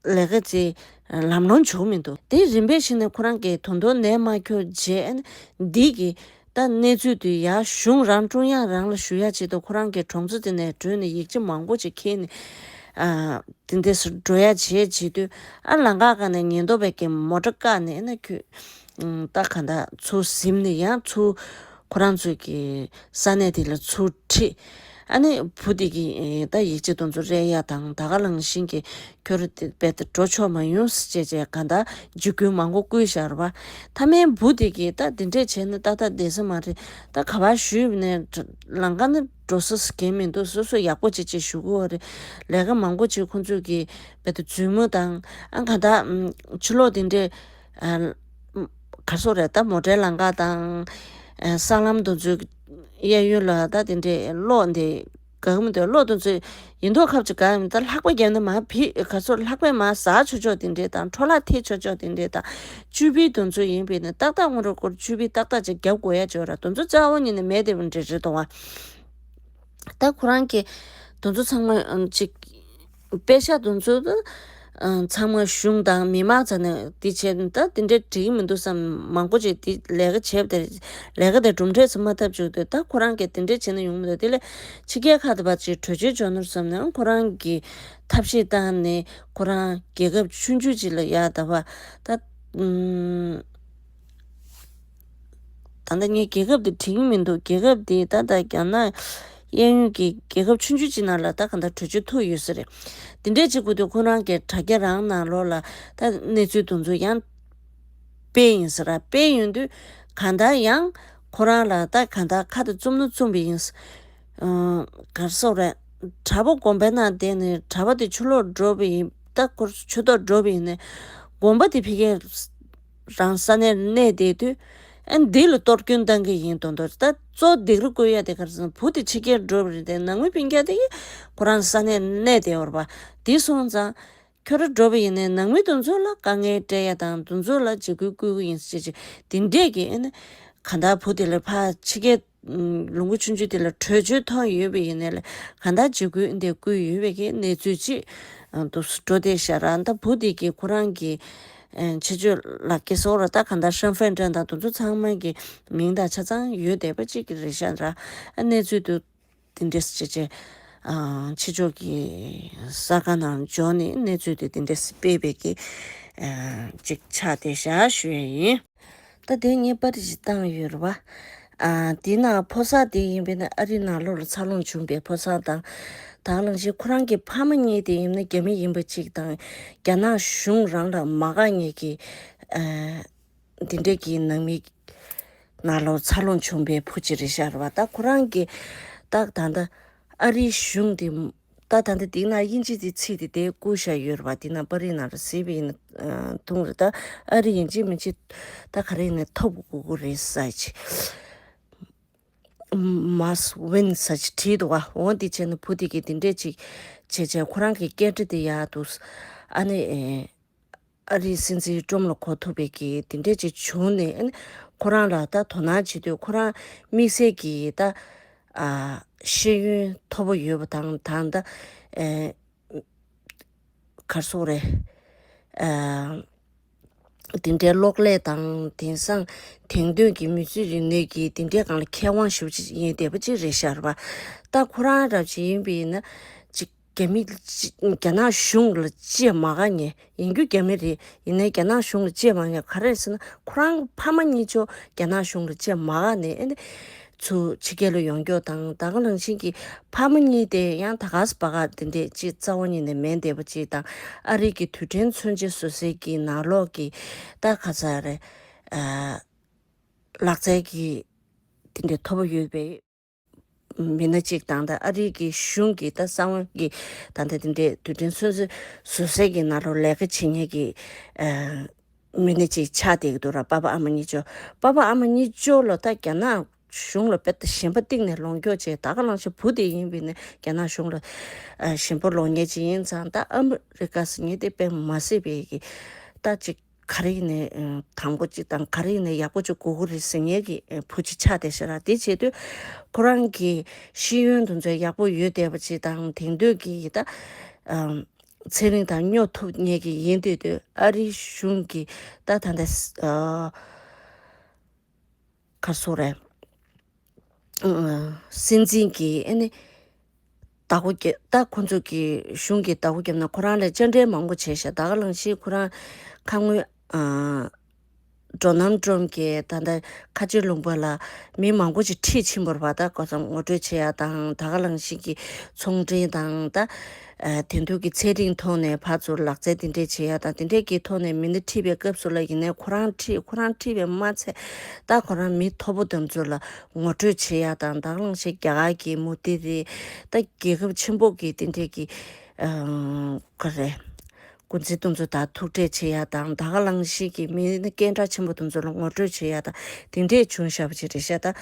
ལས་ཀ་ཅིག་ལམ་ལྷོང་བྱུང་མི་འདུག་དེ་རིམ་པས་བྱས་ནས་ཁོ་རང་གིས་དོན་དུ་ནད་མ་ཁྱོག་རྗེས་འདི་གི་ད་གནས་ཚུལ་དེ་ཡར་གཞུང་རང་ཀྲུང་དབྱང་རང་ལ་ཞུ་ཡག་ཆེད་དུ་ཁོ་རང་གི་གྲོང་ཚོ་དེ་ནས་བྲོས་ནས་ཡིག་ཆ་མང་པོ་ཅིག་འཁྱེར་ནས་ཨ་དེ་འདྲས་སུ་འགྲོ་ཡག་བྱས་བྱེད་དུས་ཨ་ལམ་ཁ་སྒང་ནས་ཉེན་རྟོག་པས་ཀྱི་མོ་ཊ་བཀག་ནས་ཨ་ན་ཁྱོད་ད་ག་ད་ཚུར་ཟིན་ནས་ཡང་ཚུར་ཁོ་རང་ཚོའི་གི་ས་གནས་དེ་ལ་ཚུར་ཁྲིད། ཨ་ནི་བུ་དེ་གི་ད་ཡིག་ཆ་དེ་ཚོ་རེག་ཡག་དང་ད་ག་ནང་བཞིན་གྱི་ཁྱོད་རང་དེ་རྦད་དེ་འགྲོ་ཆོག་མ་ཡོང་ཟེར་བྱས་བྱས་ག་ད་འཇིགས་སྐུལ་མང་པོ་བསྐུལ་བཞག་རེད་བ། མཐའ་མའི་བུ་དེ་གིས་ད་འདི་འདྲས་བྱས་ན་ཏག་ཏག་བསྡད་ས་མ་རེད། ད་ག་པར་ཞུས་ནས་ལམ་ཁ་ནས་འགྲོ་ས་གང་མི་འདུག་སོ་སོ་ཡག་པོ་ཅིག་ཅིག་ཞུ་གི་ཡོད་རེད། ལས་ཀ་མང་པོ་ཅིག་ཁོང་ཚོས་ཀྱི་རྦད་དེ་རྫུན་མ་དང་ཨ་ག་ད་ཕྱི་ལོགས་དེ་འདྲས་ག་སོ་རེད། ད་མོ་ཊའི་ལམ་ཁ་དང་ཨ་སྲང་ལམ་དེ་ཚོའི་གཡས་གཡོན་ལ་ད་དེ་འདྲས་གློག་འདི་དགའ་གི་མི་འདུག་གློག་དེ་ཚོ་ཡིན་མདོག་ཁ་པོ་ཅིག་དགའ་གི་མི་འདུག་ད་ལྷགས་པ་བརྒྱབ་ན་མར་ཕྱི་ག་སོ་ལྷགས་པས་མར་ཟག་ཆོག་ཆོག་དེ་འདྲས་དང་འཕྲོ་བརླག་ཐེབས་ཆོག་ཆོག་དེ་འདྲས་དང་། བཅུད་པའི་དེ་ཚོ་ཡིན་པས་ནི་ཏག་ཏག་སྔོན་འགྲོ་སྐོར་བཅུད་པའི་ཏག་ཏག་ཅིག་བརྒྱབ་དགོས་ཡ་ཅིག་ཡོད་ར། དེ་ཚོ་རྩ་བ་ཉིད་ནས་མེད་བསྡད་པ་འདྲ་རེད་འདུག་བ། ད་ཁོ་རང་གིས་དེ་ཚོ་ཚང་མ་ཨ་ཅིག་པེ་ཤག་དེ་ཚོ་ཨ་ཚང་མ་གཞུང་དང་མི་མང་ཚོ་ནས་འདི་བྱས་ནས་ད་དེ་འདྲས་འགྲིག་གི་མི་འདུག་བསམ། མང་པོ་ཅིག་འདི་ལས་ཀ་བྱས་པ་དེ་ལས་ཀ་དེ་གྲུབ་འབྲས་ཚོ་མ་ཐོབ་བཅུག་དུས་ད་ཁོ་རང་གིས་དེ་འདྲས་བྱས་ན་ཡོང་མི་འདུག་དེ་ལས་ཕྱི་རྒྱལ་ཁག་ཏུ་ཕར་ཅིག་བྲོས་བྱོལ་འབྱོར་ནོར་བསམ་ནས་ཁོ་རང་གིས་ཐབས་ཤེས་བཏང་ནས་ཁོ་རང་རྒྱལ་ཁབ་ཆུང་ཆུང་ཅིག་ལ་ཡར་ད་བ་ད་ཨུམ། ད་ལྟ་ངའི་རྒྱལ་ཁབ་དེ་དྲན་གྱི་མི་འདུག་རྒྱལ་ཁབ་དེ་ད་ལྟ་རྒྱ་ནག་གཡས་གཡོན་གྱི་རྒྱལ་ཁབ་ཆུང་ཆུང་ཅིག་ནང་ལ་ད་ག་འདྲ་བྲོས་བྱོལ་ཐུབ་ཡོད་ས་རེད། དེ་འདྲས་ཅིག་དགོས་དུས་ཁོ་རང་གི་དྲ་རྒྱ་རང་ནང་ལོགས་ལ་ད་གནས་ཚུལ་དེ་ཚོ་ཡང་སྤེལ་ཡིན་ས་ར། སྤེལ་ཡོང་དུས་གང་ལྟར་ཡང་ཁོ་རང་ལ་ད་གང་ལྟར་ཁ་དེ་བཙུམ་ན་བཙུམ་པ་ཡིན། ཨ་ག་རེ་ཟེར་དགོས་རེད། གྲྭ་པ་དགོན་པའི་ནང་བསྡད་ནས་གྲྭ་པ་དེ་ཕྱི་ལོགས་འགྲོ་བ་ཡིན། ད་ཁོ་ཆོས་ཐོག་འགྲོ་བ་ཡིན་ནས་དགོན་པ་དེ་ཕ་གིར་རང་ས་གནས་གནས་བསྡད་དུས་ཨ་འདི་ལ་གཏོར་སྐྱོན་བཏང་གི་ཡིན་མདོག་མདོག་ད་གཙོ་སྡིགས་ར་བསྐུལ་ཡ་དེ་ག་རེ་ཟེར་ན་བུ་དེ་ཕྱི་རྒྱལ་འགྲོ་བ་རེད་དེ་ནང་མི་སྤུན་ཀྱག་དེ་ཁོ་རང་ས་གནས་གནས་བསྡད་ཡོད་རེད་པ། དེ་སོང་ཙང་ཁྱོད་ར་འགྲོ་བ་ཡིན་ནས་ནང་མི་དེ་ཚོ་ལ་དཀའ་ངལ་སྤྲད་ཡ་དང་དེ་ཚོ་ལ་འཇིགས་སྐུལ་བསྐུལ་གི་ཡིན་ཟེར་ཅིག་དེ་འདྲས་ཀྱི་ཨ་ནི་གང་ལྟར་བུ་དེ་ལ་ཕར་ཕྱི་རྒྱལ་ལུང་པ་ཆུང་ཆུང་དེ་ལ་བྲོས་བྱོལ་ཐོན་ཡོད་པ་ཡིན་ནའི་ལས་གང་ལྟར་འཇིགས་སྐུལ་འདི་བསྐུལ་ཡོད་པའི་གི་གནས་ཚུལ་ཅིག་འདུག་སེ་འགྲོ་བསྡད་ཤག་ར། ད་བུ་དེ་གི་ཁོ་རང་གི་ཕྱི་ཕྱོགས་ལ་སྐྱེ་སོང་ར། ད་གང་ལྟར་身份证དང་དེ་ཚོ་ཚང་མ་གི་མིང་དང་ཆ་ཚང་ཡོད་བསྡད་པ་ཅིག་གི་རེད་ཤག་ར། གནས་ཚུལ་དུ་དེ་འདྲས་བྱས་བྱས་ཕྱི་ཕྱོགས་ཀྱི་གསར་ཁང་ནང་འབྱོར་ནས་གནས་ཚུལ་དེ་དེ་འདྲས་སྤེལ་བའི་གི་ཅིག་ཆགས་བསྡད་ཤག་ཞུ་ཡ་ཡིན། ད་དེ་ངས་པར་རིས་བཏང་ཡོད་རེད་བ། ཨ་དེ་ན་ཕོ་གསར་དེ་ཡིན་པས་ན་ཨ་རི་ནང་ལོགས་ལ་འཚར་ལོངས་བྱུང་པའི་ཕོ་གསར་དང་། ད་ག་ནང་བཞིན་ཁོ་རང་གི་ཕ་མ་གཉིས་དེ་ཡིན་ན་རྒྱ་མི་ཡིན་པ་གཅིག་དང་རྒྱ་ནག་གཞུང་རང་ལ་མ་དགའ་མཁན་གྱི་ཨ་འདི་འདྲས་ཀྱི་ནང་མི་ནང་ལོགས་འཚར་ལོངས་བྱུང་པའི་བུ་གཅིག་རེད་ཤག་རེད་བ། ད་ཁོ་རང་གི་ད་ད་ལྟ་ཨ་རིའི་གཞུང་དེ། ད་ད་ལྟ་འདི་ན་དབྱིན་ཇི་དེ་ཚིག་དེ་དེ་བསྐུར་བཞག་ཡོད་རེད་བ། འདི་ན་པར་རིས་ནང་ལ་གཟིགས་པ་ཡིན་ན་མཐོང་རེད། ད་ཨ་རི་ཡིན་གཅིག་མིན་གཅིག་ད་ག་རེ་ཡིན་ན་ཐོབ་དགོས་ཀྱི་རེད་ཟེར་ཅིག Must win ཟེར་ཅིག་བྲིས་འདུག་བ། འོ་འདི་བྱས་ན་བུ་དེ་གིས་འདི་འདྲས་ཅིག་བྱས་བྱས་ཁོ་རང་གི་སྐད་ཆ་དེ་ཡག་འདུག་ཨ་ནི་ཨ་རིའི་སྲིད་འཛིན་སྒྲོམ་ལ་གོ་ཐུབ་པའི་གི་འདི་འདྲས་ཅིག་བྱུང་ནས་ཨ་ནི་ཁོ་རང་ལ་ད་དོ་སྣང་བྱེད་དུས་ཁོ་རང་དམིགས་བསལ་གྱི་ད་ཨ་ཤེས་ཡོན་མཐོ་པོ་ཡོད་པ་དང་དང་ད་ཨེ་ག་རེ་ཟེར་དགོས་རེད། ཨ་དེ་འདྲའི་གློག་ཀླད་དང་དེང་སང་དེང་དུས་ཀྱི་མི་ཚེ་རིག་ནུས་ཀྱི་དེ་འདྲའི་སྒང་ལ་མཁས་དབང་ཞེ་པོ་ཅིག་ཡིན་བསྡད་པ་ཅིག་རེད་ཤག་རེད་པ། ད་ཁོ་རང་འདྲ་ཅིག་ཡིན་པ་ཡིན་ན་ཅིག་རྒྱ་མི་རྒྱ་ནག་གཞུང་ལ་ལྕེ་མ་ག་ཉེ་ཡིན་རྒྱུ་རྒྱ་མི་རེད། ཡིན་ནའི་རྒྱ་ནག་གཞུང་ལ་ལྕེ་མ་ཉེ་ག་རེ་ཟེར་ན་ཁོ་རང་ཕ་མ་གཉིས་ཆོ་རྒྱ་ནག་གཞུང་ལ་ལྕེ་མ་ག་ནས་ཨེ་ནི་ཚུར་ཕྱི་རྒྱལ་ལ་ཡོང་རྒྱུ་དང་ད་ག་ནང་བཞིན་གྱི་ཕ་མ་གཉིས་དེ་ཡང་ད་ག་ས་པ་ག་དེ་འདྲས་ཅིག་རྩ་བ་ཉིད་ནས་མེད་བསྡད་པ་ཅིག་དང་ཨ་རི་གི་རྡུལ་ཕྲན་མཚོན་ཆ་བཟོ་སའི་གི་ནང་ལོགས་ཀྱི་ད་ག་ས་རེད། ཨ་ལག་རྩལ་གྱི་དེ་འདྲའི་མཐོ་པོ་ཡོད་པའི་མི་སྣ་གཅིག་དང་ད་ཨ་རིའི་གི་གཞུང་གི་ད་གསང་བ་གི་ད་ལྟ་དེ་འདྲའི་རྡུལ་ཕྲན་མཚོན་ཆ་བཟོ་སའི་གི་ནང་ལོགས་ལས་ཀ་བྱེད་མཁན་གྱི་ཨ་མི་སྣ་གཅིག་ཆགས་བསྡད་ཀྱི་འདུག་ར། པ་ཕ་ཨ་མ་གཉིས་ཆོ། པ་ཕ་ཨ་མ་གཉིས་ཆོ་ལ་ད་རྒྱ་ནག་གཞུང་ལ་དཔེ་ད་ཞེན་པ་གཏིང་ནས་ལོག་འགྱོ་བྱས་ད་ག་ལང་ཤེ་བུ་དེ་ཡིན་པས་ནས་རྒྱ་ནག་གཞུང་ལ་ཨ་ཞེན་པ་ལོག་མཁན་ཅིག་ཡིན་ཙང་ད་ཨ་མི་རི་ཀ་ཟེར་མཁན་དེ་དཔེ་མ་སྲིད་པའི་གི་ད་ཅིག་ག་རེ་ཡིན་ནའི་དང་པོ་གཅིག་དང་ག་རེ་ཡིན་ནའི་ཡག་པོ་ཅིག་དགོས་ཀྱི་རེད་ཟེར་མཁན་གྱི་བུ་གཅིག་ཆགས་བསྡད་ཤག་ར། དེ་བྱེད་དུས་ཁོ་རང་གི་ཤེས་ཡོན་དེ་ཚོ་ཡག་པོ་ཡོད་བསྡད་པ་ཅིག་དང་དེང་དུས་ཀྱི་ད་ཚན་རིག་དང་སྙོབ་ཐུབ་མཁན་གྱི་ཡིན་དུས་དུས་ཨ་རིའི་གཞུང་གི་ད་ད་ལྟ་ག་སོ་རེད། སྲིད་འཛིན་གྱི་ཨེ་ནི་བདག་པོ་རྒྱབ་ད་ཁོ་ཚོ་གི་གཞུང་གི་བདག་པོ་རྒྱབ་ན་ཁོ་རང་ལ་བཅར་འདྲི་མང་པོ་བྱས་ཤག་ད་ག་ལང་ཤེ་ཁོ་རང་ཁ་སྔོན་ཨ་ཌོ་ནལ་ཊམ་གྱིས་ད་ལྟ་ཁ་ཆེ་ལུང་པ་ལ་མི་མང་པོ་ཅིག་ཁྲིད་ཕྱིན་པ་རེད་པ། ད་ག་ཚོད་ངོ་སྤྲོད་བྱེད་ཡ་དང་ད་ག་ལང་ཤེ་གི་ཚོང་འབྲེལ་དང་ད། ཨ་དེང་དུས་ཀྱི་ཚན་རིག་ཐོག་ནས་ཕར་ཚུར་ལག་རྩལ་དེ་འདྲས་བྱེད་ཡ་དང་དེ་འདྲས་ཀྱི་ཐོག་ནས་མི་སྣ་ཁྲིད་པའི་སྐབས་སུ་ལ་ཡིན་ནའི་ཁོ་རང་ཁྲིད་ཁོ་རང་ཁྲིད་པས་མ་ཚད་ད་ཁོ་རང་མི་མཐོ་པོ་དེ་ཚོ་ལ་ངོ་སྤྲོད་བྱེད་ཡ་དང་ད་ག་ལང་ཤེ་རྒྱ་གར་གྱི་མུ་ཏི་རི་ད་རྒྱལ་ཁབ་ཆེན་པོ་གི་དེ་འདྲས་ཀྱི་ཨ་ག་རེ་འགོ་འཛིན་དེ་ཚོ་དང་ཐུག་འཕྲད་བྱེད་ཡ་དང་ད་ག་ལང་ཤེ་གི་མི་སྣ་སྐད་གྲགས་ཆེན་པོ་དེ་ཚོ་ལ་ངོ་སྤྲོད་བྱེད་ཡ་དང་དེ་འདྲས་བྱུང་བཞག་པ་ཅིག་རེད་ཤག་ད་